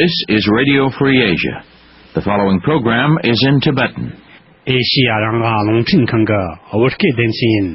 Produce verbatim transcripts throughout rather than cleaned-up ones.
This is Radio Free Asia. The following program is in Tibetan. ཨེ་ཤི་ཡ་རང་དབང་རླུང་འཕྲིན་ཁང་གི་བོད་སྐད་སྡེ་ཚན་ཡིན།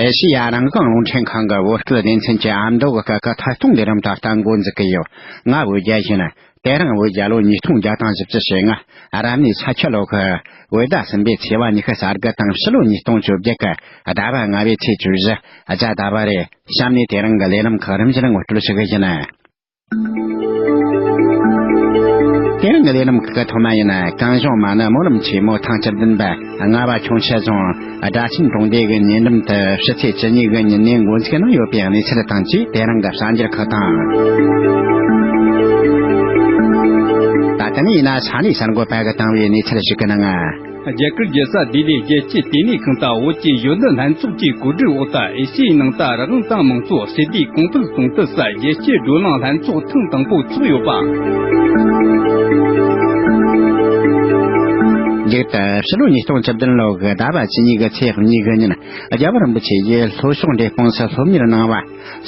ཨེ་ཤི་ཡ་རང་དབང་རླུང་འཕྲིན་ཁང་གི་བོད་སྐད་སྡེ་ཚན་གྱི་ཨ་མདོ་གི་སྐད་ཀྱི་ཐད་གཏོང་ལས་རིམ་དུ་གཏན་འགོ་འཛུགས་ཀྱི་ཡོད། ང་བོད་རྒྱལ་ཡིན། དེ་རིང་བོད་རྒྱལ་ལོ་ཉིས་སྟོང་བརྒྱ་དང་བཞི་བཅུ་ཞེ་ལྔ། རབ་གནས་ས་ཁྱི་ལོ་ཁ། བོད་ཟླ་གསུམ་པའི་ཚེས་པ་ཉི་ཤུ་རྩ་དགུ་དང་ཕྱི་ལོ་ཉིས་སྟོང་བཅོ་བརྒྱད་ཀྱི་ཟླ་བ་ལྔ་པའི་ཚེས་བཅུ་བཞི། རྒྱ་ཟླ་བ་རེད། གཤམ་ནས་དེ་རིང་གི་ལས་རིམ་ཁག་རིམ་བཞིན་ངོ་སྤྲོད་ཞུ་གི་ཡིན། དེ་རིང་གི་ལས་རིམ་ཁག་གི་ཐོག་མ་ཡིན། གངས་ལྗོངས་མ་ཎི་སྨོན་ལམ་ཆེན་མོ་ཐེངས་བཅུ་བདུན་པ། ལྔ་པ་ཁྱུང་མཆེད་རྫོང་སྦྲ་ཆེན་གྲོང་སྡེ་གི་ཉེ་འགྲམ་དུ་ཕྱི་ཚེས་བཅུ་གཉིས་གི་ཉིན་ནས་འགོ་འཛུགས་གནང་ཡོད་པའི་གནས་ཚུལ་དང་བཅས། དེ་རིང་གི་གསར་འགྱུར་ཁག་དང་། ད་ལྟ་ནས་ཡིན་ན་ས་གནས་གསར་འགོད་པ་གིས་བཏང་བའི་གནས་ཚུལ་ཞིག་གི་ནང་། རྒྱ་གར་རྒྱལ་ས་ལྡི་ལིའི་རྒྱལ་སྤྱིའི་ལྟེ་གནས་ཁང་དང་བོད་ཀྱི་གཞོན་ནུ་ལྷན་ཚོགས་ཀྱི་གོ་སྒྲིག་འོག་ཏུ་ཨེ་ཤི་ཡའི་ནང་དུ་རང་དབང་དང་དམངས་གཙོ་ཟེར་བའི་གོང་འཕེལ་གཏོང་ཐབས་སུ་རྒྱལ་སྤྱིའི་བགྲོ་གླེང་ལྷན་ཚོགས་ཐེངས་དང་པོ་ཚོགས་ཡོད་པ། མཇུག་ཏུ་ཕྱི་ལོ་ཉིས་སྟོང་བཅུ་བདུན་ལོ་གི་ཟླ་བ་བཅུ་གཉིས་ཀྱི་ཚེས་གཉིས་གི་ཉིན། རྒྱལ་བ་རིན་པོ་ཆེ་ཡིས་ལྷོ་ཕྱོགས་འབྲས་སྤུངས་སུ་སློབ་གཉེར་གནང་བ།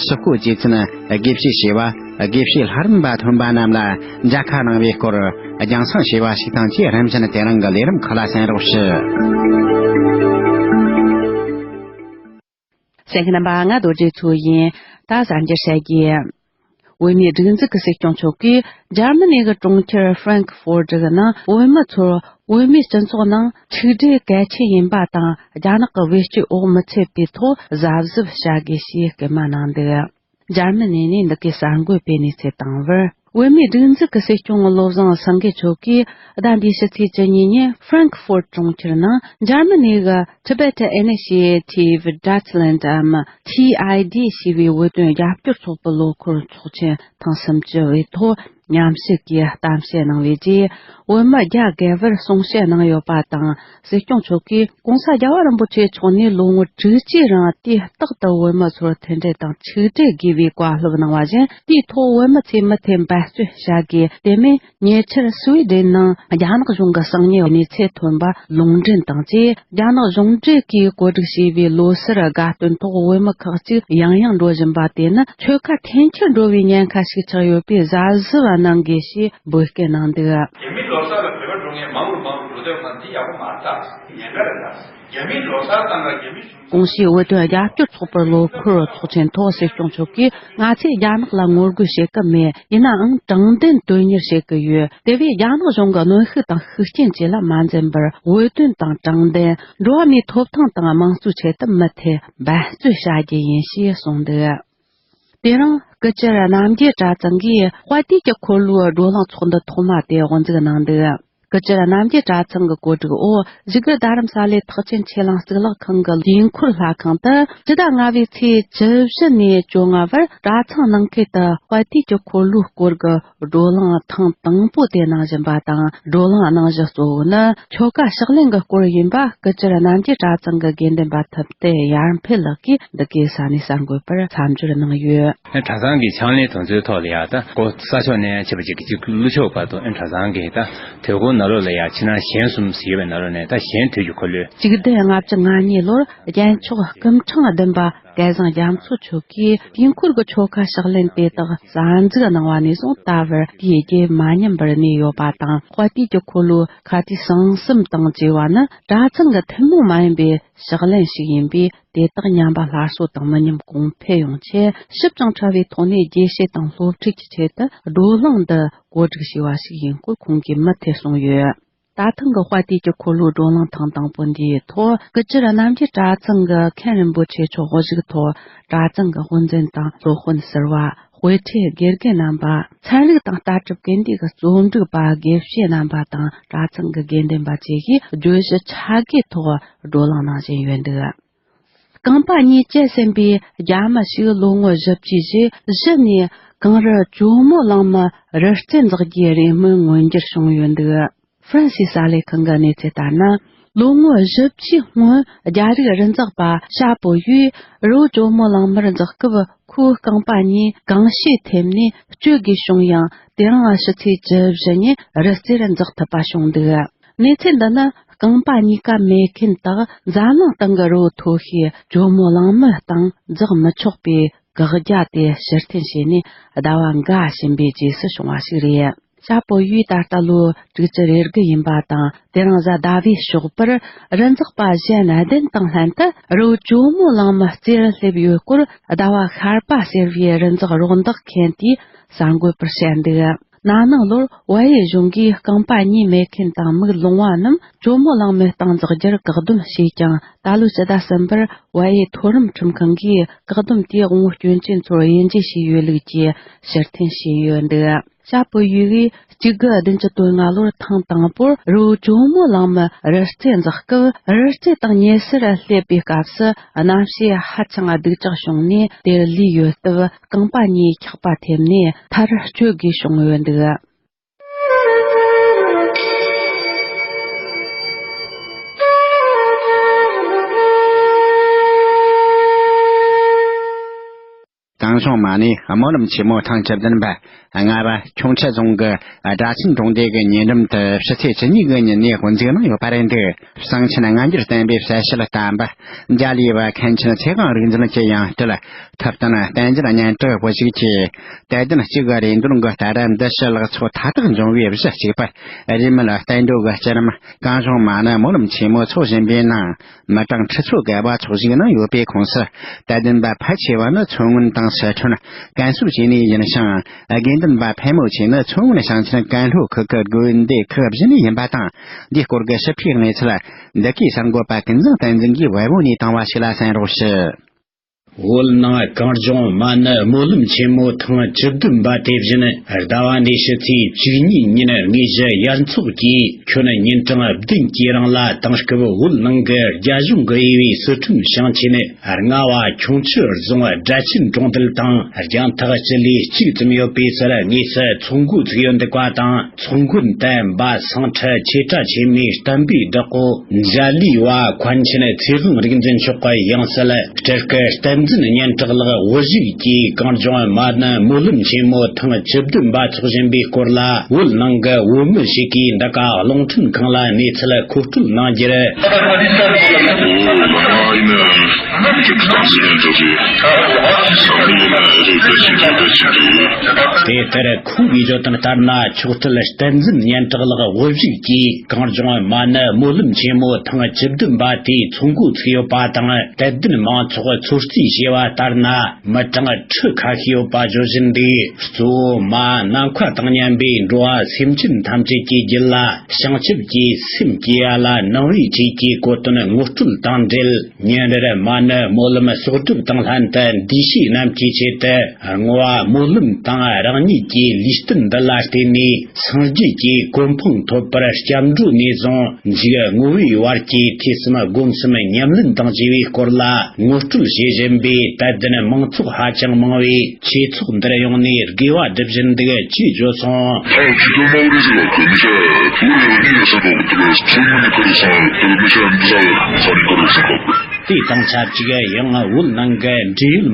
སི་ཁོ་རྗེ་བཙུན་དགེ་བཤེས་ཞེས་པ། དགེ་བཤེས་ལྷ་རམས་པ་ཐོན་པ་རྣམས་ལ་མཇལ་ཁ་གནང་བའི་སྐོར། རྒྱང་སྲིང་ཞེས་པ་ཞིག་དང་བཅས། རིམ་བཞིན་དེ་རིང་གི་ལས་རིམ་ཁག་ལ་གསན་རོགས་ཞུ། གསན་མཁན་རྣམ་པ། ང་རྡོ་རྗེ་མཚོ་ཡིན། ད་གསར་འགྱུར་བཤད་རྒྱུ། བོད་མིའི་སྒྲིག་འཛུགས་ཀྱི་སྲིད་སྐྱོང་མཆོག་གིས་འཇར་མ་ནི་གི་གྲོང་ཁྱེར་ཧྥྲན་ཁི་ཧྥོར་གི་ནང་བོད་མི་ཚོར་བོད་མིའི་སྤྱི་ཚོགས་ནང་ཆིག་སྒྲིལ་གལ་ཆེན་ཡིན་པ་དང་། རྒྱ་ནག་གི་བེད་སྤྱོད་འོག་མི་ཚུད་པའི་ཐོག་གཟབ་གཟབ་བྱ་དགོས་ཞེས་སྐུལ་མ་གནང་འདུག་འཇར་མ་ནི་ནས་འདི་གའི་གསར་འགོད་པས་གནས་ཚུལ་བཏང་བར། བོད་མིའི་སྒྲིག་འཛུགས་ཀྱི་སྲིད་སྐྱོང་བློ་བཟང་སེང་གེ་མཆོག་གིས་ཟླ་འདིའི་ཕྱི་ཚེས་བཅུ་གཉིས་ཉིན་ཧྥྲན་ཁི་ཧྥོར་གྲོང་ཁྱེར་ནང་འཇར་མ་ནི་གི་Tibetan Initiative Dutchland འམ་ཐི་ཨའི་ཌི་ཞེས་པའི་བོད་དོན་རྒྱབ་སྐྱོར་ཚོགས་པའི་ལོ་འཁོར་ཚོགས་ཆེན་ཐེངས་སུམ་ཅུ་བའི་ཐོག་མཉམ་ཞུགས་ཀྱིས་གཏམ་བཤད་གནང་བའི་རྗེས། བོད་མི་བརྒྱ་བརྒལ་བར་གསུང་བཤད་གནང་ཡོད་པ་དང་། སྲིད་སྐྱོང་མཆོག་གིས་༸གོང་ས་༸རྒྱལ་བ་རིན་པོ་ཆེ་མཆོག་ནས་ལོ་ངོ་དྲུག་ཅུའི་རིང་དུས་རྟག་ཏུ་བོད་མི་ཚོར་མཐུན་སྒྲིལ་དང་ཆིག་སྒྲིལ་དགོས་པའི་བཀའ་སློབ་གནང་བ་བཞིན། དེའི་ཐོག་བོད་མི་ཚོས་མུ་མཐུད་འབད་བརྩོན་བྱ་དགོས། དེ་མིན་ཉེ་ཆར་སུའེ་ཌེན་ནང་རྒྱ་ནག་གཞུང་གི་གསང་ཉུལ་གནས་ཚུལ་ཐོན་པ་ལུང་འདྲེན་དང་བཅས། རྒྱ་ནག་གཞུང་འབྲེལ་གྱིས་གོ་སྒྲིག་བྱས་པའི་ལོ་སར་དགའ་སྟོན་ཐོག་བོད་མི་ཁག་ཅིག་ཡང་ཡང་འགྲོ་བཞིན་པ་དེ་ནི་ཆོལ་ཁ་འཐེན་འཁྱེར་འགྲོ་བའི་ཉེན་ཁ་ཞིག་ཆགས་ཡོད་པས། གཟབ་གཟབ་གནང་དགོས་ཞེས་འབོད་སྐུལ་གནང་འདུག་རྒྱ་མིའི་ལོ་གསར་ལ་བོད་པ་འགྲོ་མཁན་མང་རུ་མང་རུ་འགྲོ་དུས་ང་འདི་ཡག་པོ་མ་རེད་ད། ཉེན་ཁ་རེད་ད། རྒྱ་མིའི་ལོ་གསར་དང་རྒྱ་མིའི་གཞུང་། ཀུང་ཤིས་བོད་དོན་རྒྱབ་སྐྱོར་ཚོགས་པར་ལོ་འཁོར་ཚོགས་ཆེན་ཐོག་སྲིད་སྐྱོང་མཆོག་གིས། ང་ཚོས་རྒྱ་ནག་ལ་ངོ་རྒོལ་བྱེད་ཀྱི་མེད། ཡིན་ནའང་དྲང་བདེན་དོན་གཉེར་བྱེད་ཀྱི་ཡོད། དེ་བས་རྒྱ་ནག་གཞུང་གི་གནོན་ཤུགས་དང་ཤུགས་རྐྱེན་བཅས་ལ་མ་འཛེམ་པར། བོད་དོན་དང་དྲང་བདེན། འགྲོ་བ་མིའི་ཐོབ་ཐང་དང་དམངས་གཙོའི་ཆེད་དུ་མུ་མཐུད་འབད་བརྩོན་བྱ་རྒྱུ་ཡིན་ཞེས་གསུངས་འདུག་དེ་རིང་སྐུ་བཅར་རྣམ་རྒྱལ་གྲྭ་ཚང་གིས་དཔལ་དུས་ཀྱི་འཁོར་ལོའི་བགྲོ་གླེང་ཚོགས་འདུ་ཐོག་མ་དེ་དབུ་འཛུགས་གནང་འདུག་སྐུ་བཅར་རྣམ་རྒྱལ་གྲྭ་ཚང་གི་གོ་སྒྲིག་འོག་བཞུགས་སྒར་རྡ་རམ་ས་ལའི་ཐེག་ཆེན་ཆོས་གླིང་གཙུག་ལག་ཁང་གི་དུས་འཁོར་ལྷ་ཁང་དུ་ཕྱི་ཟླ་ལྔ་པའི་ཚེས་བཅུ་བཞི་ནས་བཅོ་ལྔ་བར་གྲྭ་ཚང་ནང་ཁུལ་དུ་དཔལ་དུས་ཀྱི་འཁོར་ལོའི་སྐོར་གྱི་བགྲོ་གླེང་ཐེངས་དང་པོ་དེ་གནང་བཞིན་པ་དང་། བགྲོ་གླེང་གནང་གཞི་གཙོ་བོ་ནི་ཆོ་ག་ཕྱག་ལེན་གྱི་སྐོར་ཡིན་པ། སྐུ་བཅར་རྣམ་རྒྱལ་གྲྭ་ཚང་གི་དགེ་འདུན་པ་ཐུབ་བསྟན་ཡར་འཕེལ་ལགས་ཀྱིས་འདི་གའི་ས་གནས་གསར་འགོད་པར་མཚམས་སྦྱོར་གནང་ཡོད། ཨེ་གྲྭ་ཚང་གི་ཕྱག་ལེན་དོན་ཚུལ་ཐོག་ལ་ཡ་ད་གོ་ས་ཕྱོགས་ནས་ཆེ་བ་ཅིག་གི་ཅིག་ཀླུ་ཆོག་བར་དུ་ཨེ་གྲྭ་ཚང་གི་ད་དུས་འཁོར་ནང་ལོགས་ལ་ཡ་ཕྱི་ནང་གཞན་གསུམ་ཟེར་བའི་ནང་ལོགས་ནས་ད་གཞན་དུས་ཀྱི་འཁོར་ལོས། གཅིག་སྟོང་ལྔ་བཅུ་ང་གཉིས་ལོར་རྒྱལ་མཆོག་སྐུ་ཕྲེང་བདུན་པ་སྐལ་བཟང་རྒྱ་མཚོ་མཆོག་གིས་དུས་འཁོར་གྱི་ཆོ་ག་ཕྱག་ལེན་དེ་དག་གསར་འཛུགས་གནང་བ་ནས་བཟུང་ད་བར་དུས་རྒྱུན་མ་ཉམས་པར་གནས་ཡོད་པ་དང་། དཔལ་དུས་ཀྱི་འཁོར་ལོའི་ཁ་དུས་གསང་གསུམ་དང་བཅས་པ་ནི་གྲྭ་ཚང་གི་ཐུན་མོང་མ་ཡིན་པའི་ཕྱག་ལེན་ཞིག་ཡིན་པས། དེ་དག་ཉམས་པ་སླར་གསོ་དང་མི་ཉམས་གོང་འཕེལ་ཡོང་ཆེད་ཞིབ་ཅིང་ཕྲ་བའི་ཐོག་ནས་རྒྱས་བཤད་དང་སློབ་ཁྲིད་ཀྱི་ཆེད་དུ་བགྲོ་གླེང་འདི་གོ་སྒྲིག་བྱས་པ་ཞིག་ཡིན་སྐོར་ཁོང་གིས་མུ་མཐུད་གསུངས་ཡོད། ད་ཐེངས་ཀྱི་དཔལ་དུས་ཀྱི་འཁོར་ལོའི་བགྲོ་གླེང་ཐེངས་དང་པོ་འདིའི་ཐོག་སྐུ་བཅར་རྣམ་རྒྱལ་གྲྭ་ཚང་གི་མཁན་རིན་པོ་ཆེ་མཆོག་དབུ་བཞུགས་ཐོག་གྲྭ་ཚང་གི་དབུ་འཛིན་དང་སློབ་དཔོན་ཟུར་པ། དཔེ་ཁྲིད་དགེ་རྒན་རྣམ་པ། ཚན་རིག་དང་ལྟ་གྲུབ་དགེ་འདུན་གྱི་རྩོམ་སྒྲིག་པ། དགེ་བཤེས་རྣམ་པ་དང་གྲྭ་ཚང་གི་དགེ་འདུན་པ་བཅས་ཀྱིས་བརྗོད་གཞི་ཆ་བགོས་ཐོག་བགྲོ་གླེང་གནང་བཞིན་ཡོད་འདུག་རྐང་པ་གཉིས་བཅད་ཟིན་པའི་རྒྱ་མི་ཞིག་ལོ་ངོ་བཞི་བཅུའི་རྗེས་གཞི་ནས་གངས་རི་ཇོ་མོ་གླང་མ་རི་རྩེ་འཛེག་རྒྱུའི་རེ་སྨོན་མངོན་འགྱུར་བྱུང་ཡོད་འདུག་ཧྥ་རན་སིའི་གསར་ལས་ཁང་གི་གནས་ཚུལ་ལྟར་ན། ལོ་ངོ་བཞི་བཅུའི་སྔོན་རྒྱ་རིགས་རི་འཛེགས་པ་ཤ་པོ་ཡུས་རི་བོ་ཇོ་མོ་གླང་མར་འཛེག་སྐབས། ཁོའི་རྐང་པ་གཉིས་གང་ཤེད་ཐེབས་ནས་གཅོད་དགོས་བྱུང་ཡང་། དེ་རིང་ཕྱི་ཚེས་བཅུ་བཞི་ཉིན་རི་རྩེར་འཛེག་ཐུབ་པ་བྱུང་འདུག་གནས་ཚུལ་འདི་ནི་རྐང་པ་གཉིས་ཀ་མེད་མཁན་དག་འཛམ་གླིང་སྟེང་གི་རི་བོ་མཐོ་ཤོས་ཇོ་མོ་གླང་མའི་སྟེང་འཛེག་མི་ཆོག་པའི་བཀག་རྒྱ་དེ་ཕྱིར་འཐེན་བྱས་ནས་ཟླ་བ་འགའ་ཕྱིན་པའི་རྗེས་སུ་བྱུང་བ་ཞིག་རེད། ཤ་པོ་ཡུས་ད་ལྟ་ལོ་དྲུག་ཅུ་རེ་དགུ་ཡིན་པ་དང་། དེ་རིང་གཟའ་ཟླ་བའི་ཞོགས་པར་རི་འཛེག་པ་གཞན་བདུན་དང་ལྷན་དུ་རི་བོ་ཇོ་མོ་གླང་མའི་རྩེར་སླེབས་ཡོད་སྐོར། ཟླ་བ་ཤར་པ་ཟེར་བའི་རི་འཛེག་རོགས་འདེགས་མཁན་དེས་གསར་འགོད་པར་བཤད་འདུག་ན་ནིང་ལོར་བལ་ཡུལ་གཞུང་གིས་རྐང་པ་གཉིས་མེད་མཁན་དང་མིག་ལོང་བ་རྣམས་ཇོ་མོ་གླང་མའི་སྟེང་འཛེག་རྒྱུར་བཀག་སྡོམ་བྱས་ཀྱང་། ད་ལོའི་ཕྱི་ཟླ་གསུམ་པར་བལ་ཡུལ་མཐོ་རིམ་ཁྲིམས་ཁང་གིས་བཀག་སྡོམ་དེའི་དབང་པོ་སྐྱོན་ཅན་ཚོར་དབྱེ་འབྱེད་བྱས་ཡོད་ལུགས་ཀྱི་ཕྱིར་འཐེན་བྱས་ཡོད་འདུག་ཤ་པོ་ཡུས་ཀྱིས་གཅིག་དགུ་བདུན་ཅུ་དོན་ལྔ་ལོར་ཐེངས་དང་པོར་རི་བོ་ཇོ་མོ་གླང་མའི་རི་རྩེ་འཛེག་སྐབས། རི་རྩེ་དང་ཉེ་སར་སླེབས་པའི་སྐབས་སུ་གནམ་གཤིས་ཧ་ཅང་སྡུག་ཅག་བྱུང་ནས། དེར་ལུས་ཡོད་སྟབས་རྐང་པ་གཉིས་འཁྱག་པ་ཐེབས་ནས་མཐར་གཅོད་དགོས་བྱུང་ཡོད་འདུག་གངས་ལྗོངས་མ་ཎི་སྨོན་ལམ་ཆེན་མོ་ཐེངས་བཅུ་བདུན་པ་ལྔ་པ་ཁྱུང་མཆུ་རྫོང་གི་སྦྲ་ཆེན་གྲོང་སྡེ་གི་ཉེ་འགྲམ་དུ་ཕྱི་ཚེས་བཅུ་གཉིས་ཀྱི་ཉིན་ནས་དབུ་འཛུགས་གནང་ཡོད་པ་རེད་འདུག་གསང་ཆེན་སྔ་འགྱུར་བསྟན་པའི་གསལ་བྱེད་བསྟན་པ་འཇའ་ལུས་པ་མཁན་ཆེན་ཚེ་དབང་རིག་འཛིན་གྱིས་ཡང་སྤྲུལ། ཐུབ་བསྟན་བསྟན་འཛིན་སྙན་གྲགས་བུ་བཞུགས་ཀྱིས་དད་ལྡན་གཅིག་གི་རེ་འདུན་གྱི་ལྟར། འདི་ཕྱི་ལོ་ཚོད་མཐའ་དག་འབྱུང་བའི་གཞི་གཅིག་པ་རིས་མེད་བསྟན་འགྲོ་གི་སྤྱི་རིམ་གངས་ལྗོངས་མ་ཎི་སྨོན་ལམ་ཆེན་མོ་འཚོགས་བཞིན་པའི་ནང་། མི་གྲངས་ཁྲི་ཚོ་བརྒལ་བ་ཚོགས་ཞུགས་གནང་ཡོད་པའི་ཁོངས་སུ། དད་ལྡན་པ་ཕལ་ཆེ་བ་ནི་མཚོ་སྔོན་དང་སི་ཁྲོན་ཀན་སུའུ་བཅས་ནས་ཡིན་ཞིང་། དགེ་འདུན་པ་ཕལ་མོ་ཆེ་ནི་མཚོ་སྔོན་ཞིང་ཆེན་ཀན་ལྷོ་ཁུལ་གྱི་དགོན་སྡེ་ཁག་བཞི་ནས་ཡིན་པ་དང་། འདིའི་སྐོར་གྱི་ཞིབ་ཕྲའི་གནས་ཚུལ་འདི་གའི་གསར་འགོད་པ་ཀུན་བཟང་བསྟན་འཛིན་གྱིས་བལ་པོ་ནས་བཏང་བ་ཞིག་ལ་གསན་རོགས་ཞུ། བོད་ནང་གངས་ལྗོངས་མ་ཎི་སྨོན་ལམ་ཆེན་མོ་ཐེངས་བཅུ་བདུན་པ་དེ་བཞིན་ཟླ་བ་འདིའི་ཕྱི་ཚེས་བཅུ་གཉིས་ཉིན་དངོས་གཞི་ཡར་འཚོགས་ཀྱིས་ཁྱོན་ཉིན་གྲངས་བདུན་གྱི་རིང་ལ་དེང་སྐབས་བོད་ནང་གི་རྒྱ་གཞུང་གིས་དབྱེ་བའི་སི་ཁྲོན་ཞིང་ཆེན་ལྔ་བ་ཁྱུང་མཆུ་རྫོང་སྦྲ་ཆེན་གྲོང་རྡལ་དང་རྒྱང་ཐག་སྤྱི་ལེ་གཅིག་ཙམ་ཡོད་པའི་སར་དངོས་སུ་ཚོགས་འགོ་ཚུགས་ཡོད་འདུག་པ་དང་། ཚོགས་མགོན་དུ་འབའ་སེང་ཁྲི་ཆོས་གྲགས་ཆེན་མོའི་བསྟན་པའི་བདག་པོ་འཇའ་ལུས་པ་མཁན་ཆེན་ཚེ་དབང་རིག་འཛིན་མཆོག་གི་ཡང་སྲིད་སྤྲུལ་སྐུ་བསྟན་འཛིན་སྙན་གྲགས་ལགས་དབུ་བཞུགས་ཀྱིས་གངས་ལྗོངས་མ་ཎི་སྨོན་ལམ་ཆེན་མོ་ཐེངས་བཅུ་བདུན་པ་འཚོགས་བཞིན་པའི་སྐོར་ལ། བོད་ནང་གི་བོད་མི་ཞིག་གིས་འདི་ག་རླུང་འཕྲིན་ཁང་ལ་གནས་ཚུལ་མཁོ་སྤྲོད་གནང་རྒྱུར། དེ་ལྟར་ཁོང་གིས་བརྗོད་དོན་ལྟར་ན། མཆོག་སྤྲུལ་བསྟན་འཛིན་སྙན་གྲགས་ལགས་དབུ་བཞུགས་ཀྱིས་གངས་ལྗོངས་མ་ཎི་སྨོན་ལམ་ཆེན་མོ་ཐེངས་བཅུ་བདུན་པ་དེའི་ཚོགས་འགོ་ཚུགས་ཡོད་པ་དང་། དད་ལྡན་མང་ཚོགས་ཚོད་རྩིས་བྱས་པ་ལྟར་ན། མི་གྲངས་ཁྲི་ཁ་ཤས་ཡོད་པ་བརྗོད་བཞིན་འདུག་གཙོ་བོ་མ་ནམ་མཁའ་དང་མཉམ་པའི་འགྲོ་བ་སེམས་ཅན་ཐམས་ཅད་ཀྱི་རྒྱུད་ལ། བྱང་ཆུབ་ཀྱི་སེམས་སྐྱེ་ཡ་ལ་གནང་བའི་ཆེད་ཀྱི་གོ་དོན་ངོ་སྤྲོད་དང་འབྲེལ། ཉིན་རེར་མ་ཎི་སྨོན་ལམ་གསོག་སྒྲུབ་དང་ལྷན་དུ། འདུས་བྱས་རྣམས་ཀྱི་ཆེད་དུ་བསྔོ་བ་སྨོན་ལམ་དང་། རང་ཉིད་ཀྱི་ལུས་རྟེན་འདི་ལ་བརྟེན་ནས་སངས་རྒྱས་ཀྱི་གོ་འཕང་ཐོབ་པར་སྐྱབས་འགྲོ་ནས་བཟུང་། འཇིག་རྔུ་བའི་བར་གྱི་ཐོས་བསམ་སྒོམ་གསུམ་ཉམས་ལེན་དང་བཅས་པའི་སྐོར་ལ་ངོ་སྤྲོད་བྱེད་བཞིན་པའི་དད་ལྡན་མང་ཚོགས་ཧ་ཅང་མང་བས། ཆོས་ཚོགས་འདིར་ཡོང་ནས་དགེ་བ་སྒྲུབ་བཞིན་འདུག་ཅེས་བརྗོད་སོང་། དེ་དང་ཆབས་ཅིག་ཡང་བོད་ནང་གི་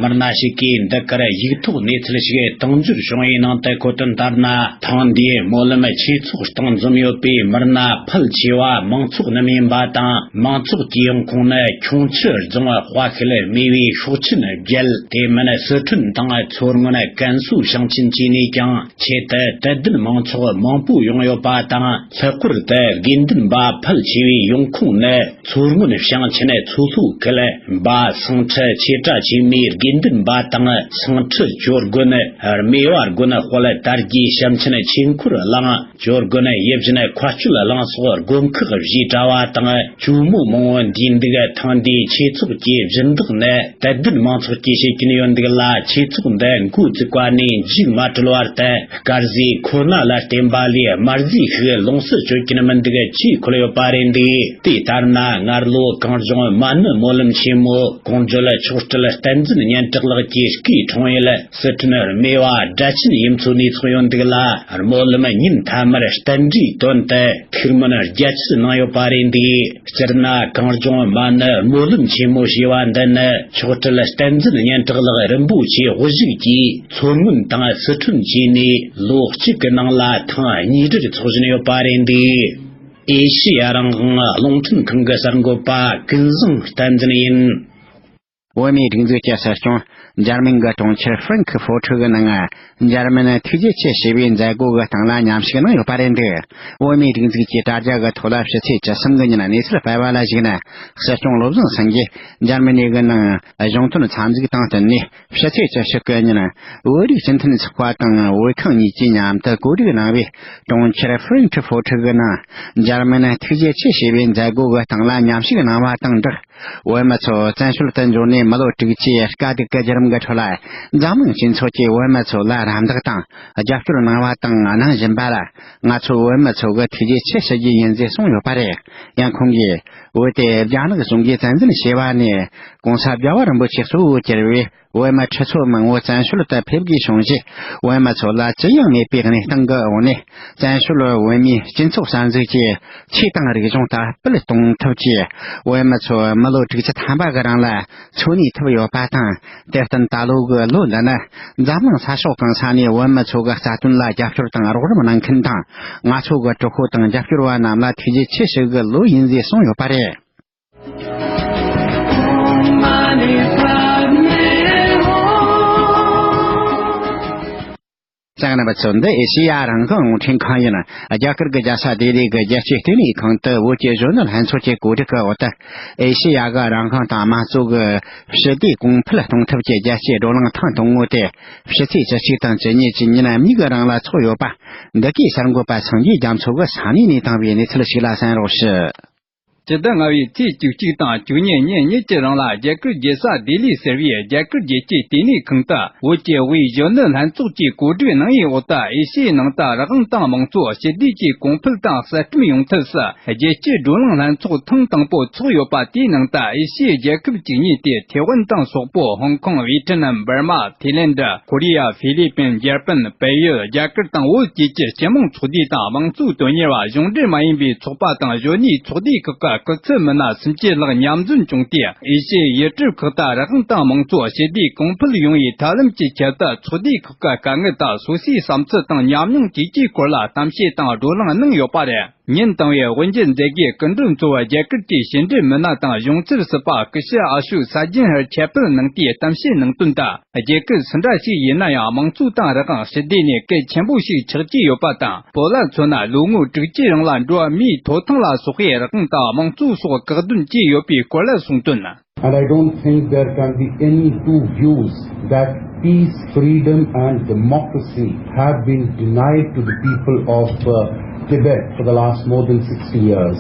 མི་སྣ་ཞིག་གིས་འདི་གར་ཡིག་ཐོག་གནས་ཚུལ་ཞིག་དང་འབྱོར་བྱུང་བའི་ནང་དུ་འཁོད་དོན་ལྟར་ན། ཐེངས་འདིའི་སྨོན་ལམ་ཆོས་ཚོགས་སྟེང་འཛོམས་ཡོད་པའི་མི་སྣ་ཕལ་ཆེ་བ་མང་ཚོགས་རྣམས་ཡིན་པ་དང་། མང་ཚོགས་ཀྱི་ཡོང་ཁུངས་ནི་ཁྱུང་མཆུ་རྫོང་དཔའ་ཤུལ་སྨད་པའི་ཤོག་ཆེན་བརྒྱད། དེ་མིན་སི་ཁྲོན་དང་མཚོ་སྔོན་ཀན་སུའུ་ཞིང་ཆེན་བཅས་ནས་ཀྱང་ཆེད་དུ་དད་ལྡན་མང་ཚོགས་མང་པོ་ཡོང་ཡོད་པ་དང་། ལྷག་པར་དུ་དགེ་འདུན་པ་ཕལ་ཆེ་བའི་ཡོང་ཁུངས་ནི། མཚོ་སྔོན་ཞིང་ཆེན་མཚོ་ལྷོ་ཁུལ་འབའ་སེང་ཁྲི་ཆོས་གྲགས་ཆེན་མོའི་དགེ་འདུན་པ་དང་། སེང་ཁྲི་ཇོ་དགོན། རྨེ་བ་དགོན་དཔལ་དར་རྒྱས་ཞབས་མཆན་ཆོས་འཁོར་གླིང་། ཇོ་དགོན་ཡིད་བཞིན་མཁའ་སྤྱོད་གླིང་སོགས་དགོན་ཁག་བཞིའི་གྲྭ་བ་དང་ཇོ་མོ་མང་བོ་འདུས་འདུག་ཐེངས་འདིའི་ཆོས་ཚོགས་ཀྱི་སྦྱིན་བདག་ནི་དད་ལྡན་མང་ཚོགས་ཀྱིས་བྱེད་ཀྱིན་ཡོད་འདུག་ལ། ཆོས་ཚོགས་འདི་འགོ་བཙུགས་པ་ནས་མཇུག་མ་གྲོལ་བར་དུ། དཀར་ཟས་ཁོ་ན་ལ་བརྟེན་པ་ལས་དམར་ཟས་ཤིག་ལོངས་སུ་སྤྱོད་ཀྱིན་མི་འདུག་ཅེས་འཁོད་ཡོད་པ་རེད་འདུག་དེ་ལྟར་ན། སྔར་ལོ་གངས་ལྗོངས་མ་ཎི་ སྨོན་ལམ་ཆེན་མོ་གོང་བརྗོད་མཆོག་སྤྲུལ་བསྟན་འཛིན་སྙན་གྲགས་ལགས་ཀྱི་སྐུའི་འཁྲུངས་ཡུལ་སི་ཁྲོན་རྨེ་བ་སྦྲ་ཆེན་ཡུལ་ཚོ་ནས་ཚོགས་ཡོད་འདུག་ལ། སྨོན་ལམ་ཉིན་མཐའ་མར་རྟེན་འབྲེལ་དོན་དུ་ཐུགས་སྨོན་རྒྱ་ཆེར་གནང་ཡོད་པ་རེད་འདུག་སྤྱིར་ན་གངས་ལྗོངས་མ་ཎི་སྨོན་ལམ་ཆེན་མོ་ཞེས་པ་འདི་ནི་མཆོག་སྤྲུལ་བསྟན་འཛིན་སྙན་གྲགས་ལགས་རིན་པོ་ཆེ་དབུ་བཞུགས་ཀྱིས་མཚོ་སྔོན་དང་སི་ཁྲོན་བཅས་ནས་ལོ་གཅིག་གི་ནང་ལ་ཐེངས་གཉིས་རེར་ཚོགས་བཞིན་ཡོད་པ་རེད་འདུག་ཨེ་ཤེ་ཡ་རང་དབང་རླུང་འཕྲིན་ཁང་གི་གསར་འགོད་པ་ཀུན་བཟང་བསྟན་འཛིན་ཡིན། བོད་མིའི་སྒྲིག་འཛུགས་ཀྱི་སྲིད་སྐྱོང་འཇར་མན་གྱི་གྲོང་ཁྱེར་ཧྥ་རན་ཁི་ཧྥོ་ཁྲི་གི་ནང་འཇར་མན་ཐུགས་རྗེ་ཆེ་ཞེས་པའི་མཛད་སྒོ་གི་སྟེང་ལ་མཉམ་ཞུགས་གནང་ཡོད་པ་རེད་འདུག་བོད་མིའི་སྒྲིག་འཛུགས་ཀྱི་དྲ་རྒྱ་གི་ཐོག་ལ་ཕྱི་ཚེས་བཅུ་གསུམ་གྱི་ཉིན་གནས་ཚུལ་སྤེལ་བ་ལ་གཞིགས་ན། སྲིད་སྐྱོང་བློ་བཟང་སེང་གེས་འཇར་མ་ནི་གི་ནང་གཞུང་དོན་འཚམས་གཟིགས་དང་བསྟུན་ནས། ཕྱི་ཚེས་བཅུ་གཅིག་གི་ཉིན་བོད་རིགས་སྤྱི་མཐུན་ཚོགས་པ་དང་བོད་ཁང་གཉིས་ཀྱིས་མཉམ་དུ་གོ་སྒྲིག་གནང་བའི་གྲོང་ཁྱེར་ཧྥ་རན་ཁི་ཧྥོ་ཁྲི་གི་ནང་འཇར་མན་ཐུགས་རྗེ་ཆེ་ཞེས་པའི་མཛད་སྒོ་གི་སྟེང་ལ་མཉམ་ཞུགས་གནང་བ་དང་སྦྲགས། བོད་མི་ཚོ་བཙན་བྱོལ་དུ་འབྱོར་ནས་མི་ལོ་དྲུག་ཅུའི་དཀའ་སྡུག་གི་བརྒྱུད་རིམ་གྱི་ཁྲོད་ལ། འཛམ་གླིང་སྤྱི་ཚོགས་ཀྱིས་བོད་མི་ཚོ་ལ་རམ་འདེགས་དང་རྒྱབ་སྐྱོར་གནང་བ་དང་གནང་བཞིན་པ་ལ། ང་ཚོ་བོད་མི་ཚོ་གི་ཐུགས་རྗེ་ཆེ་ཞུ་རྒྱུ་ཡིན་ཞེས་གསུངས་ཡོད་པ་རེད། ཡང་ཁོང་གིས། བོད་དེ་རྒྱ་ནག་གཞུང་གིས་བཙན་འཛུལ་བྱས་པ་ནས་༸གོང་ས་༸རྒྱལ་བ་རིན་པོ་ཆེ་གཙོ་བོ་གྱུར་བའི་བོད་མི་ཁྲི་ཚོ་མང་བོ་བཙན་བྱོལ་དུ་ཕེབས་དགོས་བྱུང་རྗེས། བོད་མི་ཚོ་ལ་ཅི་ཡང་མེད་པའི་གནས་སྟངས་ཀྱི་འོག་ནས། བཙན་བྱོལ་བོད་མིའི་སྤྱི་ཚོགས་གསར་འཛུགས་ཀྱི་ཆོས་དང་རིག་གཞུང་དར་སྤེལ་གཏོང་ཐབས་ཀྱིས། བོད་མི་ཚོ་མི་ལོ་དྲུག་ཅུ་ཐམ་པ་གི་རིང་ལ་འཚོ་གནས་ཐུབ་ཡོད་པ་དང་། དེར་བརྟེན་ད་ལོ་གི་ལོ་འདི་ནི་འཛམ་གླིང་ས་ཕྱོགས་གང་ས་ནས་བོད་མི་ཚོ་གི་རྩ་དོན་ལ་རྒྱབ་སྐྱོར་དང་རོགས་རམ་གནང་མཁན་དང་། ང་ཚོ་གི་གྲོགས་པོ་དང་རྒྱབ་སྐྱོར་བ་རྣམས་ལ་ཐུགས་རྗེ་ཆེ་ཞུ་གི་ལོ་ཡིན་ཞེས་གསུངས་ཡོད་པ་རེད། གསན་མཁན་རྣམ་པ་ཚོ། འདི་ཨེ་ཤེ་ཡ་རང་དབང་རླུང་འཕྲིན་ཁང་ཡིན། རྒྱ་གར་གྱི་རྒྱལ་ས་ལྡི་ལི་གི་རྒྱལ་སྤྱིའི་ལྟེ་གནས་ཁང་དུ་བོད་ཀྱི་གཞོན་ནུ་ལྷན་ཚོགས་ཀྱི་གོ་སྒྲིག་གི་འོག་ཏུ། ཨེ་ཤེ་ཡ་གི་རང་དབང་དང་དམངས་གཙོ་གི་ཞི་བདེ་གོང་འཕེལ་གཏོང་ཐབས་ཀྱི་རྒྱལ་སྤྱིའི་བགྲོ་གླེང་ཐེངས་དང་པོ་དེ། ཕྱི་ཚེས་བཅུ་གཅིག་དང་བཅུ་གཉིས་ཀྱི་ཉིན་གཉིས་ཀྱི་རིང་ལ་འཚོགས་ཡོད་པ། འདི་གའི་གསར་འགོད་པ་སངས་རྒྱས་རྒྱ་མཚོ་གིས་ས་གནས་ནས་བཏང་བའི་གནས་ཚུལ་ཞིག་ལ་གསན་རོགས་ཞུ། སྤྱི་ཟླ་ལྔ་པའི་ཚེས་བཅུ་གཅིག་དང་བཅུ་གཉིས་ཉིན་གཉིས་ཀྱི་རིང་ལ། རྒྱ་གར་རྒྱལ་ས་ལྡི་ལི་ཟེར་བའི་རྒྱ་གར་རྒྱལ་སྤྱིའི་ལྟེ་གནས་ཁང་དུ། བོད་ཀྱི་དབུས་གཞོན་ནུ་ལྷན་ཚོགས་ཀྱིས་གོ་སྒྲིག་གནང་བའི་འོག་ཏུ། ཨེ་ཤི་ཡའི་ནང་དུ་རང་དབང་དང་དམངས་གཙོ། ཞི་བདེ་བཅས་གོང་འཕེལ་དང་གསར་སྐྲུན་ཡོང་ཐབས་སུ། རྒྱལ་སྤྱིའི་བགྲོ་གླེང་ལྷན་ཚོགས་ཐེངས་དང་པོ་འཚོགས་ཡོད་པ། དེའི་ནང་དུ་ཨེ་ཤི་ཡའི་རྒྱལ་ཁབ་བཅུ་གཉིས་ཏེ། ཐེ་ཝན་དང་སོག་པོ། ཧོང་ཀོང་། ཝེ་ཐི་ནམ། འབར་མ། ཐེ་ལན་ཌ། ཁོ་རི་ཡ། ཧྥི་ལི་པིན། འཇར་པན། བལ་ཡུལ། རྒྱ་གར་དང་བོད་བཅས་ཀྱི་སྤྱི་དམངས་ཚོགས་སྡེ་དང་དམངས་གཙོའི་དོན་གཉེར་བ། གཞུང་འབྲེལ་མ་ཡིན་པའི་ཚོགས་པ་དང་གཞོན་ནུའི་ཚོགས་སྡེ་ཁག་གི་སྐུ་ཚབ་མི་སྣ་སུམ་ཅུ་ལྷག་མཉམ་འཛོམས་བྱུང་སྟེ། ཨེ་ཤི་ཡའི་ཡུལ་གྲུ་ཁག་ཏུ་རང་དབང་དང་དམངས་གཙོ། ཞི་བདེ་གོང་འཕེལ་ཡོང་བའི་ཐབས་ལམ་གྱི་ཆེད་དུ། ཚོགས་སྡེ་ཁག་གི་དཀའ་ངལ་དང་། སོ་སོའི་བསམ་ཚུལ་དང་ཉམས་མྱོང་བཅས་ཀྱི་སྐོར་ལ་གཏམ་བཤད་དང་བགྲོ་གླེང་གནང་ཡོད་པ་རེད། ཉིན་དང་པོའི་དབུ་འབྱེད་མཛད་སྒོའི་སྐུ་མགྲོན་གཙོ་བོ། རྒྱ་གར་གྱི་ཕྱི་འབྲེལ་མི་སྣ་དང་གཞུང་འཛིན་ཟུར་པ་སྐུ་ཞབས་ཨ་ཤོག་ས་ཇན་ཧར་ཁྱབ་སྤེལ་གནང་སྟེ། གཏམ་བཤད་གནང་དོན་དུ། རྒྱལ་ཁབ་སུ་འདྲ་ཞིག་ཡིན་ན་ཡང་། དམངས་གཙོ་དང་རང་དབང་། ཞི་བདེ་ནི་གལ་ཆེན་པོ་ཞིག་ཆགས་ཀྱི་ཡོད་པ་དང་། བོད་ལ་མཚོན་ན། ལོ་ངོ་དྲུག་ཅུའི་རིང་ལ་འགྲོ་བ་མིའི་ཐོབ་ཐང་ལ་སོགས་པའི་རང་དབང་དང་དམངས་གཙོ་སོགས་བཀག་སྡོམ་བྱས་ཡོད་པའི་སྐོར་ལ་གསུངས་དོན། And I don't think there can be any two views that peace, freedom, and democracy have been denied to the people of uh, Tibet for the last more than sixty years.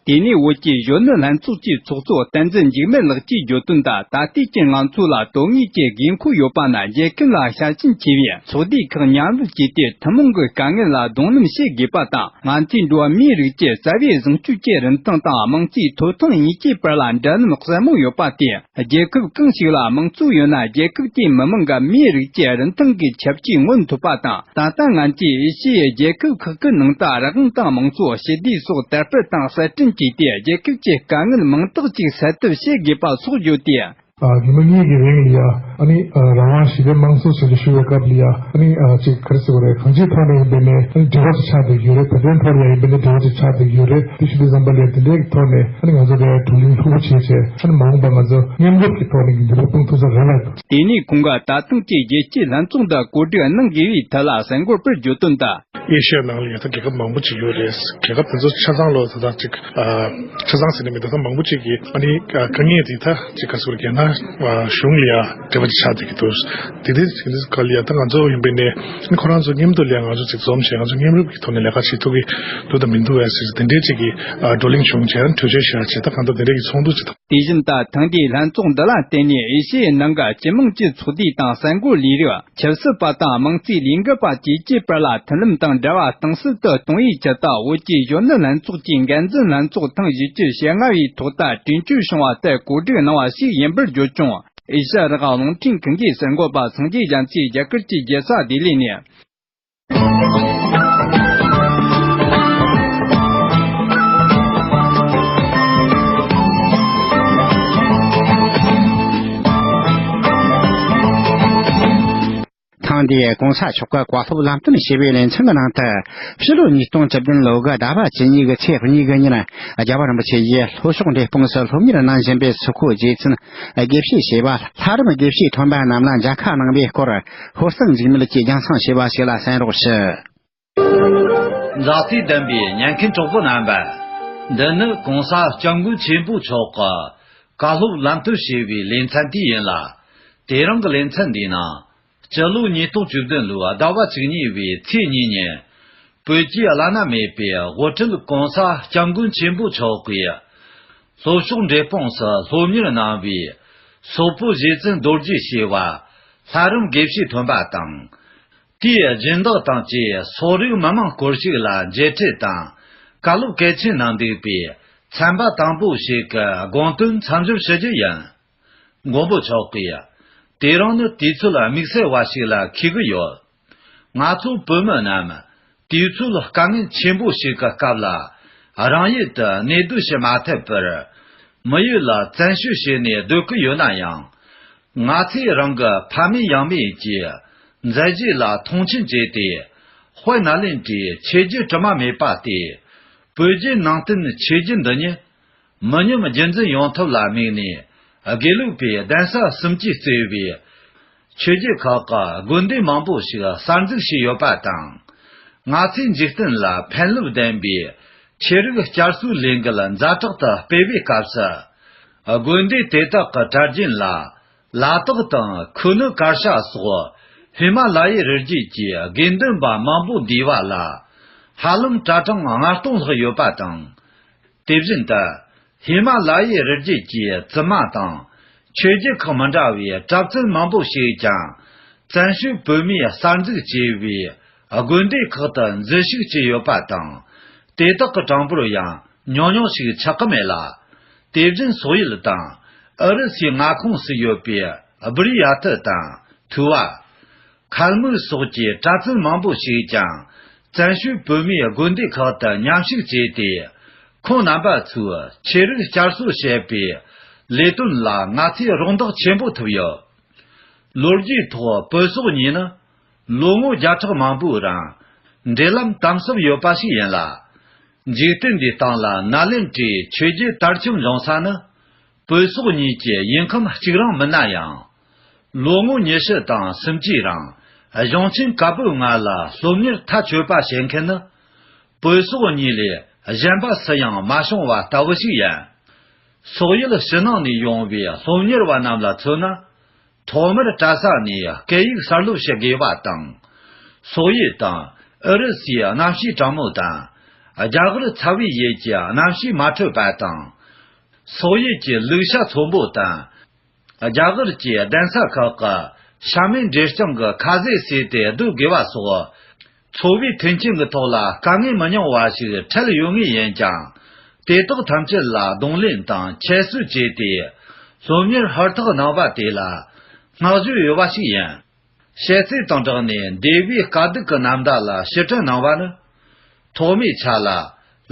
དེ་ནས་བོད་ཀྱི་གཞོན་ནུ་ལྷན་ཚོགས་ཀྱི་ཚོགས་གཙོ་བསྟན་འཛིན་འཇིགས་མེད་ལགས་ཀྱིས་བརྗོད་དོན་དུ། ད་ལྟའི་ཆར་ང་ཚོ་ལ་དོན་དངོས་ཀྱི་དགོས་མཁོ་ཡོད་པ་ནི། རྒྱལ་ཁབ་ལ་ཤ་ཞེན་ཆེ་བའི་ཚོགས་སྡེ་ཁག་མཉམ་རུབ་བྱས་ཏེ། ཐུན་མོང་གི་དཀའ་ངལ་ལ་གདོང་ལེན་བྱེད་དགོས་པ་དང་། ང་ཚོའི་འགྲོ་བ་མིའི་རིགས་ཀྱི་རྩ་བའི་བཟང་སྤྱོད་ཀྱི་རིན་ཐང་དང་། དམངས་གཙོའི་ཐོབ་ཐང་གཉིས་ཀྱི་བར་ལ་འབྲེལ་ལམ་གསལ་མོ་ཡོད་པ་སྟེ། རྒྱལ་ཁབ་གང་ཞིག་ལ་དམངས་གཙོ་ཡོད་ན། རྒྱལ་ཁབ་དེའི་མི་དམངས་ཀྱི་མིའི་རིགས་ཀྱི་རིན་ཐང་གི་ཁྱབ་ཇུས་མངོན་ཐུབ་པ་དང་། ད་ལྟ་ང་ཚོས་ཨེ་ཤི་ཡའི་རྒྱལ་ཁབ་ཁག་གི་ནང་དུ་རང་དབང་དང་དམངས་གཙོ། ཞི་བདེ་སོགས་དར་སྤེལ་དང་གསར་སྐྲུན་བྱས་ཏེ། རྒྱལ་ཁབ་ཀྱི་དཀའ་ངལ་མང་དག་ཅིག་སེལ་ཐབས་བྱེད་དགོས་པ་སོགས་བརྗོད་དེ། ཨ། ཉི་མ་གཉིས་ཀྱི་རིང་ལ་ཡ། ཨ་ནི། ཨ། རང་དབང་ཞི་བདེ་དམངས་གཙོ་ཟེར་ཏེ་ཞུ་བའི་སྐབས་ལ་ཡ། ཨ་ནི། ཨ། ཅིག་ག་རེ་ཟེར་དགོས་རེད། གང་ཅིའི་ཐོག་ནས་ཡིན་པ་ཡིན་ནའི། ཨ་ནི་འབྲེལ་བ་ཅིག་ཆགས་བསྡད་ཡོད་རེད། བོད་དོན་ཐོག་ལ་ཡ་ཡིན་པ་ཡིན་ནའི་འབྲེལ་བ་ཅིག་ཆགས་བསྡད་ཡོད་རེད། དེ་ཞུ་དུས་ཙམ་པ་ལ་ཡ། དེ་འདྲའི་ཐོག་ནས། ཨ་ནི་ང་ཚོ་འབྲེལ་བ་བགྲོ་གླེང་ལྷུག་པོ་བྱས་བྱས། ཨ་ནི་མ་འོངས་པ་ང་ཚོ་མཉམ་རུབ་ཀྱི་ཐོག་ནས་འབྲེལ་བ་སྤུངས་ཐུབ་ས་རེད་ལ། དེ་ནས་ཁོང་གིས་ད་ཐེངས་ཀྱི་རྒྱལ་སྤྱིའི་ལྷན་ཚོགས་འདི་གོ་སྒྲིག་གནང་དགོས་པའི་ཐད་ལ་གསར་འགོད་པར་བརྗོད་དོན་དུ། ཨེ་ཤི་ཡ་ནང་ལ་ཡང་ད་རྒྱལ་ཁབ་མང་པོ་ཅིག་ཡོད་རེད། རྒྱལ་ཁབ་དེ་ཚོ་ཆ་ཚང་ལོ་ད་ལྟ་ཅིག་ཨ། ཆ་ཚང་ཟེར་ནས་མི་འདུག་ད་མང་པོ་ཅིག་གིས་ཨ་ནི་ཨ། དཀའ་ངལ་དེ་ད་ཅིག་ག་ཟེར་དགོས་རེད། རྒྱ་ནག་ གཞུང་ལ་ཡང་འབྲེལ་བ་ཅིག་ཆགས་བསྡད་ཀྱི་འདུག། དེ་དེ་དེ་ག་ལ་ཡང་ད་ང་ཚོ་ཡིན་པས་ནས་ཁོ་རང་ཚོ་མཉམ་དུ་ལ་ཡང་ང་ཚོ་ཅིག་འཛོམས་བྱས་ང་ཚོ་མཉམ་རུབ་ཀྱི་ཐོག་ནས་ལས་ཀ་བྱེད་ཐུབ་ཀྱི་འདུག་དང་མི་འདུག་བས་ཟེར་དེ་འདྲའི་ཅིག་གི་བགྲོ་གླེང་བྱུང་བྱས་གྲོས་ཆོད་བཞག་བྱས་ད་གང་ལྟར་དེ་འདྲའི་གི་ཚོགས་འདུ་ཅིག་དང་། དེ་བཞིན་ད་ཐེངས་འདིའི་ལྷན་ཚོགས་འདི་ལ་བརྟེན་ནས་ཨེ་ཤི་ཡའི་ནང་གི་སྤྱི་དམངས་ཀྱི་ཚོགས་སྡེ་དང་གསར་འགོད་ལས་རིགས། ཆབ་སྲིད་པ་དང་དམངས་གཙོའི་ལས་འགུལ་པ་བཅས་ཀྱི་བར་ལ་མཐུན་ལམ་དང་འབྲེལ་བ་གཏིང་ཟབ་ཏུ་གཏོང་བའི་ཆེད་དུ། བོད་ཀྱི་གཞོན་ནུ་ལྷན་ཚོགས་ཀྱི་འགན་འཛིན་ལྷན་ཚོགས་ཐེངས་བཞི་བཅུ་ཞེ་ལྔ་བའི་ཐོག་ཏུ་གྲོས་ཆོད་བྱུང་བ་ལྟར་གོ་སྒྲིག་གནང་བ་ཞིག་ཡིན་པར་བརྗོད་བྱུང་། ཨེ་ཤ་ཡ་རང་དབང་རླུང་འཕྲིན་ཁང་གི་གསར་འགོད་པ་སངས་རྒྱས་རྒྱ་མཚོས་རྒྱ་གར་གྱི་རྒྱལ་ས་ལྡི་ལི་ནས། ཐེངས་འདིའི་གོང་ས་མཆོག་གི་བཀའ་སློབ་ལམ་སྟོན་ཞུ་བའི་ལེ་ཚན་གྱི་ནང་དུ། ཕྱི་ལོ་ཉིས་སྟོང་བཅུ་བདུན་ལོ་གི་ཟླ་བ་བཅུ་གཉིས་ཀྱི་ཚེས་གཉིས་ཀྱི་ཉིན། རྒྱལ་བ་རིན་པོ་ཆེ་ཡིས་ལྷོ་ཕྱོགས་འབྲས་སྤུངས་སུ་སློབ་གཉེར་གནང་བཞིན་པའི་སུ་ཁོ་རྗེ་བཙུན་དགེ་བཤེས་ཞེས་པ་ལྷ་རམས་དགེ་བཤེས་ཐོན་པ་རྣམས་ལ་མཇལ་ཁ་གནང་བའི་སྐོར། ཧོར་གཙང་འཇིགས་མེད་ཀྱིས་རྒྱང་སྲིང་ཞུས་པ་ཞིག་ལ་གསན་རོགས་ཞུ། མཛའ་བརྩེ་ལྡན་པའི་ཉན་མཁན་གྲོགས་པོ་རྣམ་པ། འདི་ནི་གོང་ས་སྐྱབས་མགོན་ཆེན་པོ་མཆོག་གི་བཀའ་སློབ་ལམ་སྟོན་ཞེས་པའི་ལེ་ཚན་དེ་ཡིན་ལ། དེ་རིང་གི་ལེ་ཚན་འདིའི་ནང་། སྤྱི་ལོ་ཉིས་སྟོང་བཅུ་བདུན་ལོའི་ཟླ་བ་བཅུ་གཉིས་པའི་ཚེས་གཉིས་ཉིན། བོད་ཀྱི་བླ་ན་མེད་པའི་དབུ་ཁྲིད་གོང་ས་སྐྱབས་མགོན་ཆེན་པོ་མཆོག་གིས། ལྷོ་ཕྱོགས་འབྲས་སྤུངས་སུ་སློབ་གཉེར་གནང་བའི་སོག་པོ་རྗེ་བཙུན་རྡོ་རྗེ་ཞེས་པ་ལྷ་རམས་དགེ་བཤེས་ཐོན་པ་དང་། དེའི་སྦྱིན་བདག་དང་བཅས་སོག་རིགས་མི་མང་སྐོར་ཞིག་ལ་མཇལ་འཕྲད་དང་བཀའ་སློབ་གལ་ཆེན་གནང་འདུག་པས་ཚན་པ་དང་པོ་ཞིག་གི་དགོངས་དོན་མཚམས་འཇོག་ཞུ་རྒྱུ་ཡིན། མགོན་པོ་མཆོག་གིས། དེ་རིང་ནི་དུས་ཚོད་དམིགས་བསལ་བ་ཞིག་ལ་འཁེལ་གྱི་ཡོད། ང་ཚོ་བོད་མི་རྣམས་དུས་ཚོད་དཀའ་ངལ་ཆེན་པོ་ཞིག་གི་སྐབས་ལ་རང་ཡུལ་དུ་གནས་སྡོད་བྱེད་མ་ཐུབ་པར། མི་ཡུལ་ལ་བཙན་བྱོལ་བྱས་ནས་སྡོད་ཀྱི་ཡོད་ན་ཡང་། ང་ཚོས་རང་གི་ཕ་མེས་ཡང་མེས་ཀྱི་མཛད་རྗེས་ལ་མཐོང་ཆེན་བྱས་ཏེ། དཔལ་ནཱ་ལེནྡྲའི་ཆོས་བརྒྱུད་དྲི་མ་མེད་པ་སྟེ། བོད་བརྒྱུད་ནང་བསྟན་ཆོས་བརྒྱུད་འདི་ཉིད། མི་ཉམས་རྒྱུན་འཛིན་ཡོང་ཐབས་ལ་དམིགས་ནས། དགེ་ལུགས་པའི་གདན་ས་གསུམ་གྱིས་གཙོས་པའི་ཆོས་བརྒྱུད་ཁག་གི་དགོན་སྡེ་མང་པོ་ཞིག་གསར་འཛུགས་བྱས་ཡོད་པ་དང་། ང་ཚོས་འཇིག་རྟེན་ལ་ཕན་རླབས་ལྡན་པའི་ཆོས་རིག་བསྐྱར་གསོའི་ལས་འགུལ་ཛ་དྲག་ཏུ་སྤེལ་བའི་སྐབས་སུ། དགོན་སྡེ་དེ་དག་གི་གྲྭ་རྒྱུན་ལ་ལ་དྭགས་དང་ཁུ་ནུ་གར་ཤ་སོགས་ཧི་མ་ལ་ཡའི་རི་རྒྱུད་ཀྱི་དགེ་འདུན་པ་མང་པོ་འདུས་པ་ལ་ཧ་ལམ་གྲྭ་གྲངས་ལྔ་སྟོང་ལྷག་ཡོད་པ་དང་། དེ་བཞིན་དུ། ཧི་མ་ལ་ཡའི་རི་རྒྱུད་ཀྱི་བཙུན་མ་དང་། ཆོས་བརྒྱུད་ཁག་མི་འདྲ་བའི་གྲྭ་བཙུན་མང་པོ་ཞིག་ཀྱང་། བཙན་བྱོལ་བོད་མིས་གསར་འཛུགས་བྱས་པའི་དགོན་སྡེ་ཁག་ཏུ་འཛུལ་ཞུགས་བྱས་ཡོད་པ་དང་། དེ་དག་གི་གྲངས་འབོར་ཡང་ཉུང་ཉུང་ཞིག་ཆགས་ཀྱི་མེད་ལ། དེ་བཞིན་སོག་ཡུལ་དང་ཨུ་རུ་སུའི་མངའ་ཁོངས་སུ་ཡོད་པའི་སྦུར་ཡ་ཐི་དང་ཐུ་བ། ཁལ་མུག་སོགས་ཀྱི་གྲྭ་བཙུན་མང་པོ་ཞིག་ཀྱང་བཙན་བྱོལ་བོད་མིའི་དགོན་སྡེ་ཁག་ཏུ་མཉམ་ཞུགས་བྱས་ཏེ། ཁོང་རྣམ་པ་ཚོས་ཆོས་རིག་བསྐྱར་གསོ་བྱེད་པའི་ལས་དོན་ལ་ང་ཚོས་རོགས་འདེགས་ཆེན་པོ་ཐུབ་ཡོད། ལོ་རྒྱུས་ཐོག་བོད་སོག་གཉིས་ནི་ལོ་ངོ་བརྒྱ་ཕྲག་མང་པོའི་རིང་འབྲེལ་ལམ་དམ་ཟབ་ཡོད་པ་ཞིག་ཡིན་ལ། འཇིག་རྟེན་འདིའི་སྟེང་ལ་ནཱ་ལེནྡྲའི་ཆོས་བརྒྱུད་དར་ཁྱབ་འབྱུང་ས་ནི། བོད་སོག་གཉིས་ཀྱི་ཡུལ་ཁམས་གཅིག་རང་མིན་ན་ཡང་། ལོ་ངོ་ཉི་ཤུ་དང་སུམ་ཅུའི་རིང་གཞུང་ཆེན་བཀའ་པོད་ལྔ་ལ་སློབ་གཉེར་མཐའ་ཆོད་པ་བྱེད་མཁན་ནི། བོད་སོག་གཉིས་ལས་གཞན་པ་སུ་ཡང་མ་བྱུང་བ་ལྟ་བུ་ཞིག་ཡིན། སོག་ཡུལ་ཕྱི་ནང་ནས་ཡོང་བའི་སློབ་གཉེར་བ་རྣམས་ལ་མཚོན་ན། ཐོག་མར་གྲྭ་ས་ནས་སྐད་ཡིག་གསར་སློབ་བྱེད་དགོས་པ་དང་། སོག་ཡུལ་དང་ཨུ་རུ་སུའི་གནམ་གཤིས་གྲང་མོ་དང་། རྒྱ་གར་ཚ་བའི་ཡུལ་གྱི་གནམ་གཤིས་མ་འཕྲོད་པ་དང་། སོག་ཡུལ་གྱི་ལུག་ཤ་ཚོན་པོ་དང་། རྒྱ་གར་གྱི་གདན་ས་ཁག་གི་ཤ་མེད་འབྲས་རྐྱང་གི་ཁ་ཟས་ཟོས་ཏེ་སྡོད་དགོས་པ་སོགས། འཚོ་བའི་མཐུན་རྐྱེན་གྱི་ཐོག་ལ་དཀའ་ངལ་མི་ཉུང་བ་ཞིག་འཕྲད་ཡོད་ངེས་ཡིན་ཀྱང་། དེ་དག་ཐམས་ཅད་ལ་གདོང་ལེན་དང་ཁྱད་གསོད་བྱས་ཏེ། སློབ་གཉེར་ཧུར་ཐག་གནང་བ་དེ་ལ་བསྔགས་བརྗོད་ཡོད་པ་ཞིག་ཡིན། བཤད་ཚིག་དང་སྦྲགས་ནས་འདས་པའི་དཀའ་སྡུག་གི་རྣམ་ཐར་ལ་ཕྱིར་དྲན་གནང་བ་ནི། ཐོག་མའི་ཆ་ལ་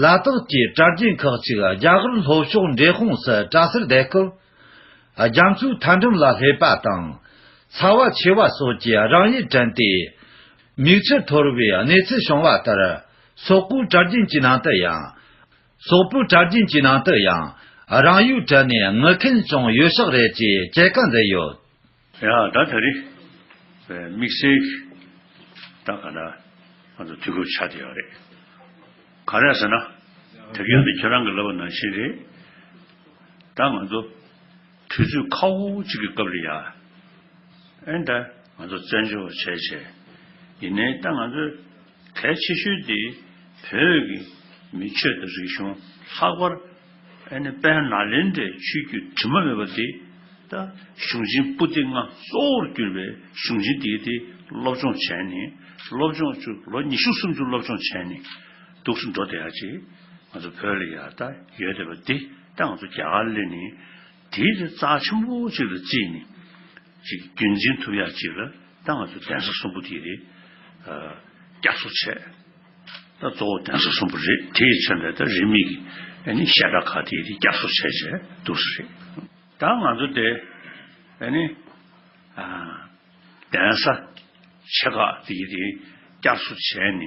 ལ་དྭགས་ཀྱི་གྲྭ་རྒྱུན་ཁག་ཅིག་རྒྱ་གར་ལྷོ་ཕྱོགས་འབྲས་སྤུངས་སུ་གྲྭ་སར་བསྡད་སྐབས། རྒྱ་མཚོའི་མཐའ་འགྲམ་ལ་སླེབས་པ་དང་། ཚ་བ་ཆེ་བ་སོགས་ཀྱིས་རང་ཡུལ་དྲན་ཏེ། མིག་ཆུ་འཐོར་བའི་གནས་ཚུལ་བྱུང་བ་ལྟར། སོག་པོའི་གྲྭ་རྒྱུན་གྱི་ནང་དུ་ཡང་། སོག་པོའི་གྲྭ་རྒྱུན་གྱི་ནང་དུ་ཡང་། རང་ཡུལ་དྲན་ནས་ངུ་མཁན་ཅུང་ཡོད་ཤག་རེད་ཅེས་སྐྱེལ་ཀ་མཛད་ཡོད། ཡ་ད་ད་རེས་དམིགས་བསལ་ད་ག་ན་ང་ཚོ་དུས་སྐབས་ཆགས་བསྡད་ཡོད་རེད། ག་རེ་ཟེར་ན། དེ་ག་ཡང་དེ་ཁྱེད་རང་གི་ལབ་པ་ནང་བཞིན་རེད། ད་ང་ཚོ་ དུས་ཚོད་ཁག་པོ་གཅིག་གི་སྐབས་ལ་ཡ། ཨེ་ད་ང་ཚོ་བཙན་བྱོལ་བ་བྱས་བྱས། ཡིན་ནའི་ད་ང་ཚོ་གལ་ཆེ་ཤོས་དེ་བོད་ཀྱི་མི་ཆོས་དང་རིག་གཞུང་། ལྷག་པར་ཨེ་ནི་དཔལ་ནཱ་ལེནྡྲའི་ཆོས་བརྒྱུད་དྲི་མ་མེད་པ་དེ། ད་གཞུང་ཆེན་པོ་ཏི་ལྔ་གཙོ་བོར་གྱུར་པའི་གཞུང་ཆེན་དེ་དེ་སློབ་སྦྱོང་བྱས་ནས། སློབ་སྦྱོང་ཚུར་ལོ་ཉི་ཤུ་སུམ་ཅུ་སློབ་སྦྱོང་བྱས་ནས་འདུག་སེ་འགྲོ་བསྡད་ཡ་ཅིག་ང་ཚོ་བོད་ལ་ཡ་ད་ཡོད་བསྡད་པ་འདི། ད་ང་ཚོ་རྒྱ་གར་སླེབས་ནས་དེའི་རྩ་ཆེན་པོ་ཅིག་ལ་བརྩིས་ནས་ཅིག་རྒྱུན་འཛིན་ཐུབ་ཡ་ཅིག་ལ། ད་ང་ཚོ་གདན་ས་གསུམ་པོ་དེ་རེད། ཨ། བསྐྱར་གསོ་བྱས། ད་གཙོ་བོ་གདན་ས་གསུམ་པོ་རེད། དེ་ཡི་མཚོན་པའི་ད་རིས་མེད་ཀྱི་ཨ་ནི་བཤད་གྲྭ་ཁག་དེ་རེད། བསྐྱར་གསོ་བྱས་བྱས་འདུག་སེ་རེད། ད་ང་ཚོ་དེ་ཨ་ནི། ཨ། གདན་ས་ཆེ་ཁག་དེ་ཡི་དེ་བསྐྱར་གསོ་བྱས་ནས།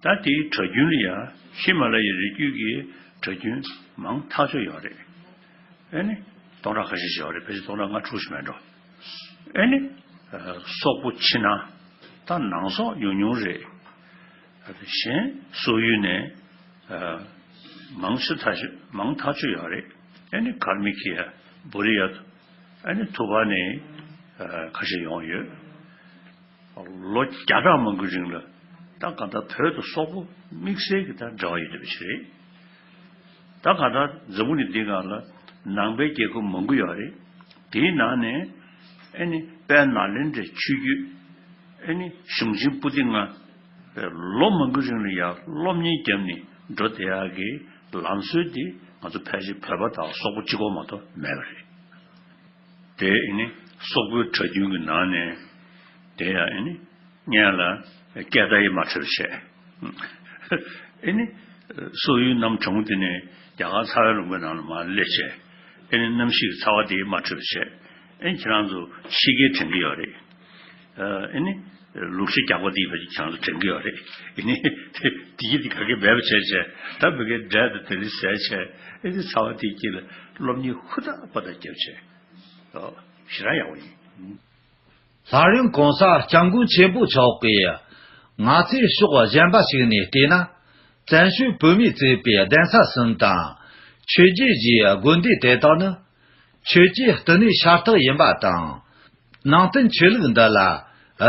ད་དེའི་གྲྭ་རྒྱུན་ལ་ཡ་ཧི་མ་ལ་ཡའི་རི་རྒྱུད་ཀྱི་གྲྭ་རྒྱུན་མང་ཐག་ཆོད་ཡོད་རེད། ཨེ་ནི། སྟོང་ཕྲག་ཁ་ཤས་ཤིག་ཡོད་རེད། ཕལ་ཆེར་སྟོང་ཕྲག་ལྔ་དྲུག་ཞིག་མེད་འགྲོ། ཨེ་ནི། ཨ། སོག་པོ་ཕྱི་ནང་། ད་ནང་སོག་ཡོང་མྱོང་རེད། ཨ། གཞན་སོག་ཡུལ་ནས། ཨ། མང་ཆེ་ཐག་ཆོད། མང་ཐག་ཆོད་ཡོད་རེད། ཨེ་ནི་ཀལ་མི་ཀི་ཡ། བོ་རི་ཡ། ཨེ་ནི་ཐུ་བ་ནས། ཨ། ཁ་ཤས་ཡོང་ཡོད། ལོ་བརྒྱ་ཕྲག་མང་པོའི་རིང་ལ། ད་གང་ལྟར་བོད་དང་སོག་པོ་དམིགས་བསལ་གྱི་ད་འབྲེལ་བ་ཡོད་བསྡད་པ་ཞིག་རེད། ད་གང་ལྟར་འཛམ་བུ་གླིང་འདིའི་སྒང་ལ་ནང་པའི་རྒྱལ་ཁབ་མང་པོ་ཡོད་རེད། དེའི་ནང་ནས་ཨེ་ནི་དཔལ་ནཱ་ལེནྡྲའི་ཆོས་བརྒྱུད། ཨེ་ནི་གཞུང་ཆེན་པོ་ཏི་ལྔ། ལོ་མང་པོའི་རིང་ལ་ཡ་སློབ་གཉེར་བརྒྱབ་ནས་འགྲོ་བསྡད་ཡག་གི་ལམ་སྲོལ་འདི་ང་ཚོ་ཕལ་ཆེར་བོད་པ་དང་སོག་པོ་གཅིག་པོ་མ་གཏོགས་མེད་པ་རེད། དེ་ཨེ་ནི་སོག་པོའི་གྲྭ་རྒྱུན་གྱི་ནང་ནས་དེ་ཡང་ཨེ་ནི་སྔོན་ལ་སྐད་བརྡ་ཡིས་མ་འཕྲོད་བྱས། ཨེ་ནི་སོག་ཡུལ་གནམ་གྲང་མོ་དེ་ནས་རྒྱ་གར་ཚ་བའི་ལུང་པའི་ནང་ལ་མར་སླེབས་བྱས། ཨེ་ནི་གནམ་གཤིས་ཀྱི་ཚ་བ་དེ་ཡིས་མ་འཕྲོད་བྱས། ཨེ་ནི་ཁྱེད་རང་ཚོ་ཕྱི་རྒྱལ་དྲན་གྱི་ཡོད་རེད། ཨེ་ནི་ལུག་ཤ་རྒྱགས་པ་དེ་ཡིས་ཕལ་ཆེར་ཁྱེད་རང་ཚོ་དྲན་གྱི་ཡོད་རེད། ཨེ་ནི་དེ་དེ་ཡིས་དེ་ག་གེ་མེད་པ་བྱས་བྱས། ད་བོད་སྐད་འདྲ་དང་དེ་རིགས་ཟེར་བྱས། ཨེ་ནི་ཚ་བ་དེའི་དཀྱིལ་ལ་སློབ་གཉེར་ཧུར་ཐག་པ་དང་བརྒྱབ་བྱས། ཨོ། ཞེ་དྲག་ཡག་པོ་ཡིན། ལྷ་རམས་གོང་ས་སྐྱབས་མགོན་ཆེན་པོ་མཆོག་གིས་ང་ཚོས་ཕྱོགས་གཞན་པ་ཞིག་ནས་བལྟས་ན། བཙན་བྱོལ་བོད་མིས་བཙུགས་པའི་གདན་ས་གསུམ་དང་། ཆོས་བརྒྱུད་བཞིའི་དགོན་སྡེ་དེ་དག་ནི། ཆོས་ཀྱི་བསྟི་གནས་ཤ་སྟག་ཡིན་པ་དང་། ནང་བསྟན་ཆོས་ལུགས་འདི་ལ་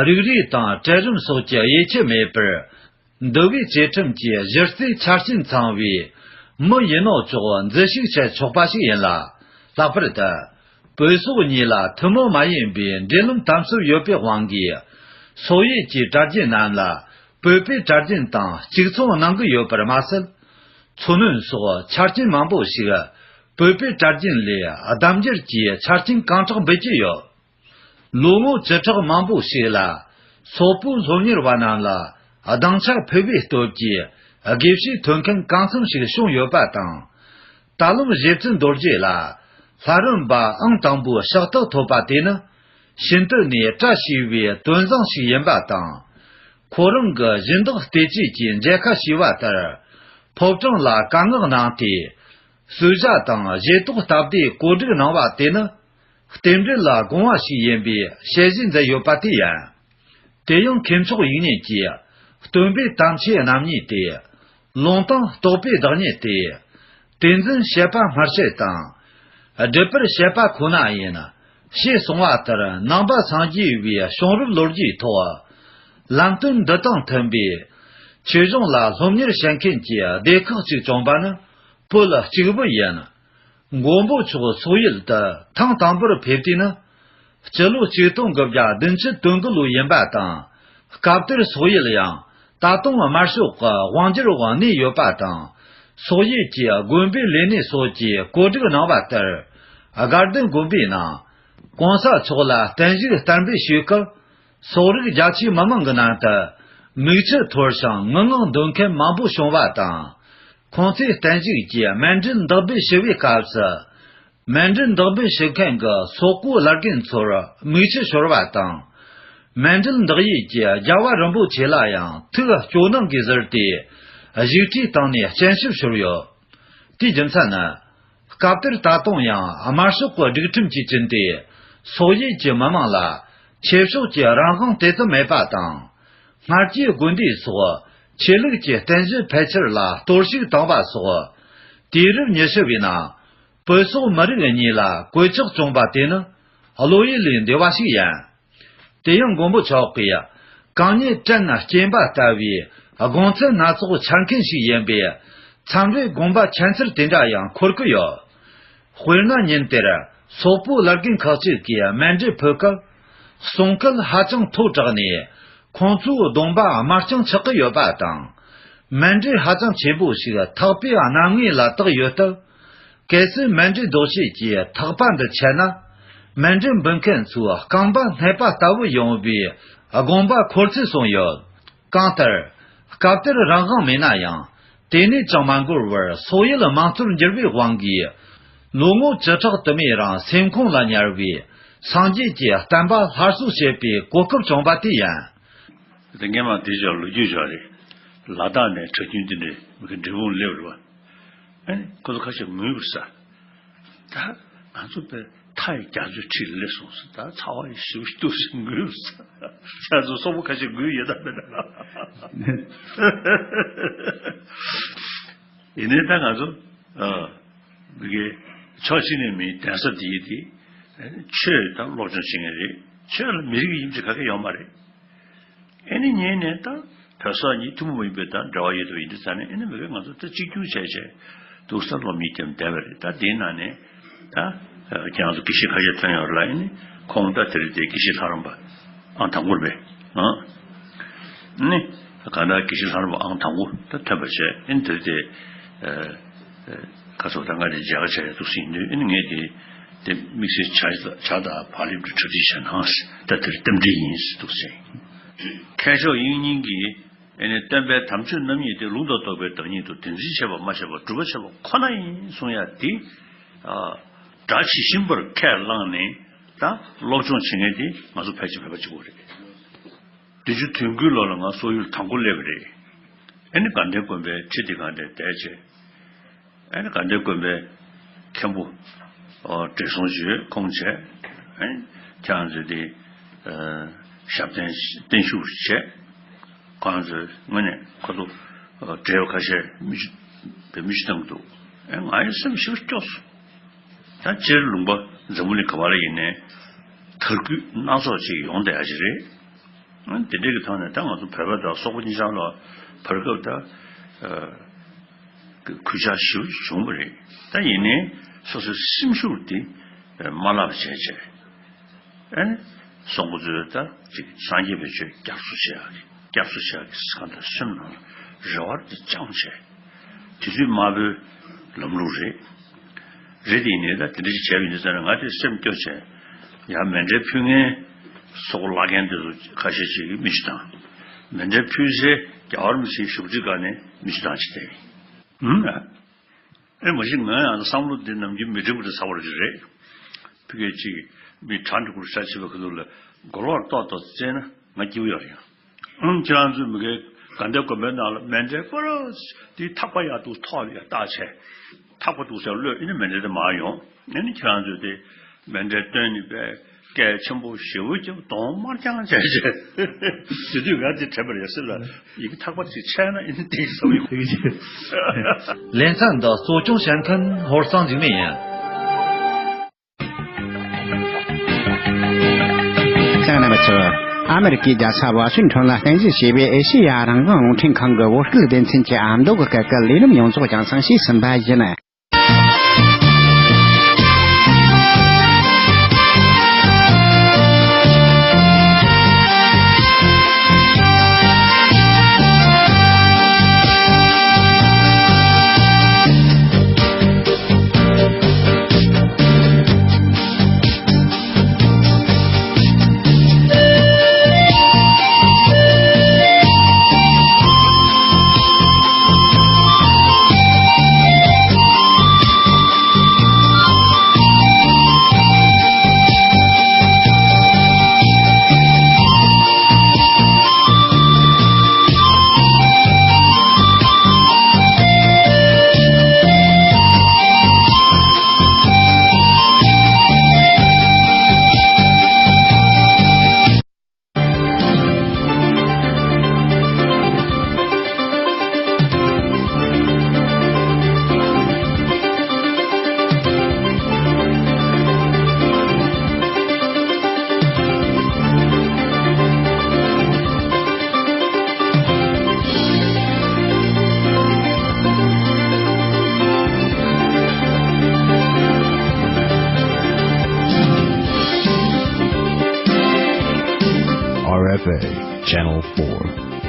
རིགས་རུས་དང་གྲལ་རིམ་སོགས་ཀྱི་དབྱེ་ཁྱད་མེད་པར། འདུལ་བའི་བཅས་ཁྲིམས་ཀྱི་གཞི་རྩའི་ཆ་རྐྱེན་ཚང་བའི་མི་ཡིན་ནོ་ཅོག་འཛུལ་ཞུགས་བྱེད་ཆོག་པ་ཞིག་ཡིན་ལ། ལྷག་པར་དུ། བོད་སོག་གཉིས་ལ་ཐུན་མོང་མ་ཡིན་པའི་འབྲེལ་ལམ་དམ་ཟབ་ཡོད་པའི་དབང་གིས། སོག་ཡུལ་གྱི་གྲྭ་རྒྱུན་རྣམས་ལ་བོད་པའི་གྲྭ་རྒྱུན་དང་གཅིག་མཚུངས་གནང་གི་ཡོད་པར་མ་ཟད། མཚོ་སྣོན་སོགས་ཆ་རྐྱེན་མང་པོ་ཞིག་བོད་པའི་གྲྭ་རྒྱུན་ལས་ལྡབ་འགྱུར་གྱིས་ཆ་རྐྱེན་གང་དྲག་འབུལ་གྱི་ཡོད། ལོ་ངོ་བཅུ་ཕྲག་མང་པོ་ཞིག་ལ། སོག་པོའི་སློབ་གཉེར་བ་རྣམས་ལ་སྡིངས་ཆ་ཕུལ་བའི་སྟོབས་ཀྱིས། དགེ་བཤེས་ཐོན་མཁན་གང་འཚམ་ཞིག་བྱུང་ཡོད་པ་དང་། ད་ལམ་རྗེ་བཙུན་རྡོ་རྗེ་ལ། ལྷ་རམས་པ་ཨང་དང་པོའི་ཕྱག་རྟགས་ཐོབ་པ་དེ་ནི། ཤིན་ཏུ་ནས་བཀྲ་ཤིས་པའི་དོན་བཟང་ཞིག་ཡིན་པ་དང་། ཁོ་རང་གི་སྦྱིན་བདག་བལྟས་བཅོས་ཀྱི་མཇལ་ཁ་ཞུས་པ་ལྟར། ཕོ་བྲང་ལ་བཀའ་མངགས་གནང་སྟེ། གསོལ་ཇ་དང་བཞེས་ཏོག་སྟབས་བདེ་གོ་སྒྲིག་གནང་བ་དེ་ནི། རྟེན་འབྲེལ་ལ་དགོངས་པ་ཞིག་ཡིན་པའི་དཔྱད་གཞི་མཛད་ཡོད་པ་དེ་ཡིན། དེ་ཡང་མཁས་མཆོག་དབྱིག་གཉེན་གྱིས། སྟོན་པའི་དམ་ཆོས་རྣམ་གཉིས་ཏེ། ལུང་དང་རྟོགས་པའི་བདག་ཉིད་དེ། དེ་འཛིན་བྱེད་པ་སྨྲ་བྱེད་དང་། སྒྲུབ་པར་བྱེད་པ་ཁོ་ན་ཡིན། ཞེས་གསུངས་པ་ལྟར་ནང་པ་སངས་རྒྱས་པའི་བྱུང་རབས་ལོ་རྒྱུས་ཐོག་ལམ་སྟོན་འདི་དང་མཐུན་པའི་ཆོས་གཞུང་ལ་སློབ་གཉེར་བྱེད་མཁན་གྱི་སྡེ་ཁག་ཅིག་བྱུང་བ་ནི་བོད་གཅིག་པུ་ཡིན། མགོན་པོ་མཆོག་སོག་ཡུལ་དུ་ཐེངས་དང་པོར་ཕེབས་དུས་ནི། སྤྱི་ལོ་ཆིག་སྟོང་དགུ་བརྒྱ་བདུན་ཅུ་དོན་དགུ་ལོ་ཡིན་པ་དང་། སྐབས་དེར་སོག་ཡུལ་ཡང་ད་དུང་དམར་ཤོག་གི་དབང་སྒྱུར་འོག་གནས་ཡོད་པ་དང་། སོག་ཡུལ་གྱི་དགོན་པའི་ལས་སྣེ་སོགས་ཀྱིས་གོ་སྒྲིག་གནང་བ་ལྟར། དགའ་ལྡན་དགོན་པའི་ནང་གོང་ས་མཆོག་ལ་བརྟན་བཞུགས་བསྟར་འབུལ་ཞུས་སྐབས། སོག་རིགས་རྒྱ་ཆེའི་མི་མང་གི་ནང་དུ་མིག་ཆུ་འཐོར་ཞིང་ངུ་ངག་འདོན་མཁན་མང་པོ་བྱུང་བ་དང་། ཁོང་ཚོས་བརྟན་བཞུགས་ཀྱི་མཎྜལ་བདག་འབུལ་ཞུ་བའི་སྐབས་སུ། མཎྜལ་བདག་འབུལ་ཞུ་མཁན་གྱི་སོག་པོའི་བླ་རྒན་ཚོར་མིག་ཆུ་ཤོར་བ་དང་། མཎྜལ་བདག་ཡིག་གིས་རྒྱལ་བ་རིན་པོ་ཆེ་ལ་ཡང་ཐུགས་སྐྱོ་སྣང་གིས་གཟིར་ཏེ། བཞུགས་ཁྲིའི་སྟེང་ནས་སྤྱན་ཞབས་ཞུས་ཡོད། དེའི་རྒྱུ་མཚན་ནི། སྐབས་དེར་ད་དུང་ཡང་དམར་ཤོག་གི་སྒྲིག་ཁྲིམས་ཀྱི་རྐྱེན་ཏེ། སོག་ཡུལ་གྱི་མི་མང་ལ་ཆོས་ཕྱོགས་ཀྱི་རང་དབང་དེ་ཙམ་མེད་པ་དང་། སྔར་གྱི་དགོན་སྡེ་སོགས་ཆོས་ལུགས་ཀྱི་རྟེན་གཞི་ཕལ་ཆེར་ལ་གཏོར་བཤིག་བཏང་བ་སོགས། དུས་རབས་ཉི་ཤུ་བའི་ནང་ བོད་སོག་མི་རིགས་གཉིས་ལ་གོད་ཆག་བྱུང་བ་དེ་ནི་བློ་ཡུལ་ལས་འདས་པ་ཞིག་ཡིན། དེ་ཡང་མགོན་པོ་མཆོག་གིས་གང་ཉིད་བྲན་སྐྱེན་པ་ལྟ་བུའི་དགོངས་ཚུལ་སྣ་ཚོགས་འཆར་མཁན་ཞིག་ཡིན་པས། མཚམས་རེ་དགོངས་པ་ཁྱད་མཚར་དེ་འདྲ་ཡང་འཁོར་གི་ཡོད། དཔེར་ན་ཉིན་དེར་སོག་པོའི་བླ་རྒན་ཁག་ཅིག་གིས་མཎ་གྲལ་ཕུད་སྐབས། གསུང་སྐད་ཧ་ཅང་མཐོ་དྲགས་ནས་ཁོང་ཚོའི་གདོང་པ་དམར་རྐྱང་ཆགས་ཀྱི་ཡོད་པ་དང་། མཎ་གྲལ་ཧ་ཅང་ཆེན་པོ་ཞིག་ཐག་པའི་གནམ་ངོས་ལ་བཏེགས་ཡོད་སྟབས། གལ་སྲིད་མཎ་གྲལ་འདུག་བྱེད་ཀྱི་ཐག་པ་འདི་ཆད་ན། མཎ་གྲལ་འབུད་མཁན་ཚོའི་རྐང་པ་སྣད་པ་ལྟ་བུ་ཡོང་བའི་དགོངས་པ་འཁོར་ཚུལ་གསུངས་ཡོད། གང་ལྟར། སྐབས་དེར་རང་དབང་མེད་ན་ཡང་། དེ་ནས་ཅང་མ་འགོར་བར་སོག་ཡུལ་དམངས་གཙོར་འགྱུར་བའི་དབང་གིས། ལོ་ངོ་བཅུ་ཕྲག་དུ་མའི་རིང་སེམས་ཁོང་ལ་ཉར་བའི་སངས་རྒྱས་ཀྱི་བསྟན་པ་སླར་གསོ་བྱེད་པའི་གོ་སྐབས་བྱུང་བ་དེ་ཡིན། དེ་སྔས་མ་དེ་ཅག་ལོ་རྒྱུས་ཅག་རེད། ལ་དྭགས་ནས་གྲྭ་རྒྱུན་དེ་འདྲའི་མི་གི་འབྲས་སྤུངས་སླེབས་རེད་བ། ཨ་ནི་ཁོ་ཚོ་ཁ་ཤས་ངུས་པར་ས། ད་ང་ཚོ་པའི་མཐའ་ཡི་རྒྱ་མཚོའི་འཁྲིས་ལ་སླེབས་སོང་ཟེར། ད་ཚ་བ་ཡི་ཞིབ་ཏུ་ཞིག་ངུས་པར་ས། ང་ཚོ་སོག་པོ་ཁ་ཤས་ངུས་ཡོད་ད་མེད་ད། ཡིན་ནའི་ད་ང་ཚོ་ཨ་མི་གི་ཕྱོགས་གཅིག་ནས་མི་གདན་ས་དེ་ཡི་དེ་ཆོས་ད་སློབ་སྦྱོང་བྱེད་མཁན་རེད། ཆོས་ལ་མི་རིགས་ཡིན་གྱི་ག་གེ་ཡོད་མ་རེད། ཨེ་ནི་ཉིན་ནས་ད་བོད་སོག་གཉིས་ཐུན་མོང་མ་ཡིན་པའི་ད་འབྲེལ་བ་ཡོད་དུ་ཡིན་དུས་ཙང་ནས། ཨེ་ནི་མི་རེ་ང་ཚོ་ད་གཅིག་གྱུར་བྱས་བྱས་འདུག་ས་སློབ་གཉེར་དེ་བསྡད་པ་རེད། ད་དེའི་ནང་ནས་ད་ཁྱེད་རང་ཚོ་དགེ་བཤེས་ཁ་ཤས་ཐོན་ཡོད་རེད་ལ། ཨེ་ནི་ཁོང་ད་དེ་རིང་དེ་དགེ་བཤེས་ལྷ་རམས་པ་ཨང་དང་པོ་རེད་པས། ཨ་ནི་གང་ལྟར་དགེ་བཤེས་ལྷ་རམས་པ་ཨང་དང་པོ་ད་ཐོན་པ་བྱས། ཨེ་ནི་དེ་རིང་དེ་ཁ་སོག་ད་ང་དེ་མཇལ་ཁ་བྱས་ཡོད་འདུག་ཟིན་དུས། ཨེ་ནི་ངས་དེ་དེ་དམིགས་བསལ་བྱ་བྱ་དང་བག་ལེབ་དེ་གྲ་སྒྲིག་བྱས་གནང་། ད་དེར་རྟེན་འབྲེལ་ཡིན་ཟེར་འདུག་ཟེར། མཁས་མཆོག་དབྱིག་གཉེན་གྱིས་ཨེ་ནི་སྟོན་པའི་དམ་ཆོས་རྣམ་གཉིས་ཏེ། ལུང་དང་རྟོགས་པའི་བདག་ཉིད་དོ། དེ་འཛིན་བྱེད་པ་སྨྲ་བྱེད་པ་སྒྲུབ་པ་བྱེད་པ་ཁོ་ན་ཡིན་གསུང་ཡ་དེ། ཨ་སྒྲ་ཇི་བཞིན་པར་ཁས་བླངས་ནས་ད་སློབ་སྦྱོང་བྱེད་མཁན་དེ་ང་ཚོ་ཕལ་ཆེར་བོད་པ་གཅིག་པོ་རེད། བདུན་ཅུ་དོན་དགུའི་ལོ་ལ་ང་སོག་ཡུལ་དང་པོ་སླེབས་པ་རེད། ཨེ་ནི་དགའ་ལྡན་དགོན་པའི་ཁྲི་དེ་སྒང་དེར་བསྡད་བྱས། ཨེ་ནི་དགའ་ལྡན་དགོན་པའི་མཁན་པོ་ཨོ་བགྲེས་སོང་ཅིག་ཁོང་བྱས། ཨེ་ནི་ཁྱེད་རང་ཚོས་དེ་ཨ་ཞབས་བརྟན་བརྟན་བཞུགས་བྱས། ཁོང་ཚོས་དངོས་གནས་ཁོ་ཚོ་ཨ་བགྲེས་པ་ཁ་ཤས་མི་ཞུ་བའི་མི་ཞུ་བཏང་གི་འདུག། ཨེ་ང་ཡི་སེམས་ཞེ་པོ་སྐྱོ་སོང་། ད་སྤྱིར་ལུང་པ་འཛམ་བུ་གླིང་ག་བ་ལ་ཡིན་ནའི་དར་རྒུད་སྣ་ཚོགས་ཅིག་ཡོང་བསྡད་ཡ་ཅིག་རེད། དེ་འདྲའི་གི་ཐོག་ནས་ད་ང་ཚོ་བོད་པ་དང་སོག་པོ་གཉིས་ཆར་ལ་བར་སྐབས་ད་ཨ་གུས་ཕྱག་ཞེ་པོ་བྱུང་བ་རེད། ད་ཡིན་ནའི་སོ་སོའི་སེམས་ཤུགས་དེ་མ་བརླག་པ་བྱས་བྱས། ཨ་ནི་སོག་པོ་ཚོས་ད་ཅིག་སངས་རྒྱས་པའི་ཆོས་སྐྱབས་སུ་མཆི་ཡག་གི་སྐྱབས་སུ་མཆི་ཡག་གི་གང་ལྟར་སེམས་ནང་ལ་རེ་བ་དེ་བཅངས་བྱས། དུས་ཚོད་དམའ་པོའི་ལམ་ལུགས་རེད། རེད་དེ། ཡིན་ནའི་ད་དེ་འདྲ་ཞིག་བྱས་པ་ཡིན་དུས་ཙང་ནས་ང་དེ་སེམས་སྐྱོ་བྱས། ཡང་མཎྜལ་ཕུལ་མཁན་སོག་པོ་བླ་རྒན་དེ་ཚོ་ཁ་ཤས་ཤིག་གིས་མི་ཞུ་དང་། མཎྜལ་ཕུལ་སའི་རྒྱལ་བ་རིན་པོ་ཆེའི་བཞུགས་ཁྲི་སྒང་ནས་མི་ཞུ་དང་ཅིག་བསྡད་ཡིན། ཨེ་མ་གཞི་ང་ཡང་བསམ་བློ་འདི་ནམ་རྒྱུན་མི་འགྲིག་པ་འདྲ་ཚ་བ་རེ་རེད། ཕ་གི་ཅིག་མི་གྲ་འགྲིག་པོ་ཆ་བྱེད་པ་ཁ་ཐུག་ལ་མགོ་ལོག་ཏོག་ཏོག་བཙལ་ན་ང་སྐྱིད་པོ་ཡོད་རེད་ཡང་། ཨང་། ཁྱེད་རང་ཚོའི་མི་གའི་དགའ་ལྡན་དགོན་པའི་ནང་ལ་མཎྜལ་པོ་རོ་དེའི་ཐག་པ་ཡག་འདུག་ཐོག་ལ་ཡར་བཏགས་བྱས། ཐག་པ་འདུག་ཟེར་གློད། ཨེ་ནི་མཎྜལ་དེ་མར་ཡོང་། ཨེ་ནི་ཁྱེད་རང་ཚོས་དེ་མཎྜལ་བཏོན་ནས་པས་སྐད་ཆེན་པོ་ཞེ་པོ་ཅིག་གདོང་དམར་རྐྱང་བྱས་བྱས། དེ་དུས་ང་དེ་དྲན་པ་རེད། སེམས་ལ་ཡི་གེ་ཐག་པ་ཅིག་ཆད་ན་ཨེ་ནི་དེ་བསམ་ཡོང་། ལེ་ཚན་འདི་གཙོ་སྐྱོང་བྱེད་མཁན་ཧོར་གཙང་འཇིགས་མེད་ཡིན། གསན་མཁན་རྣམ་པ་ཚོ། ཨ་མེ་རི་ཀའི་རྒྱལ་ས་ཝ་ཤིང་ཊོན་ལ་རྟེན་གཞི་བྱས་པའི་ཨེ་ཤེ་ཡ་རང་དབང་རླུང་འཕྲིན་ཁང་གི་བོད་སྐད་སྡེ་ཚན་གྱི་ཨ་མདོ་གི་སྐད་ཀྱི་ལས་རིམ་ཡོངས་རྫོགས་རྒྱང་སྲིང་ཞུས་ཟིན་པ་ཡིན། Channel four.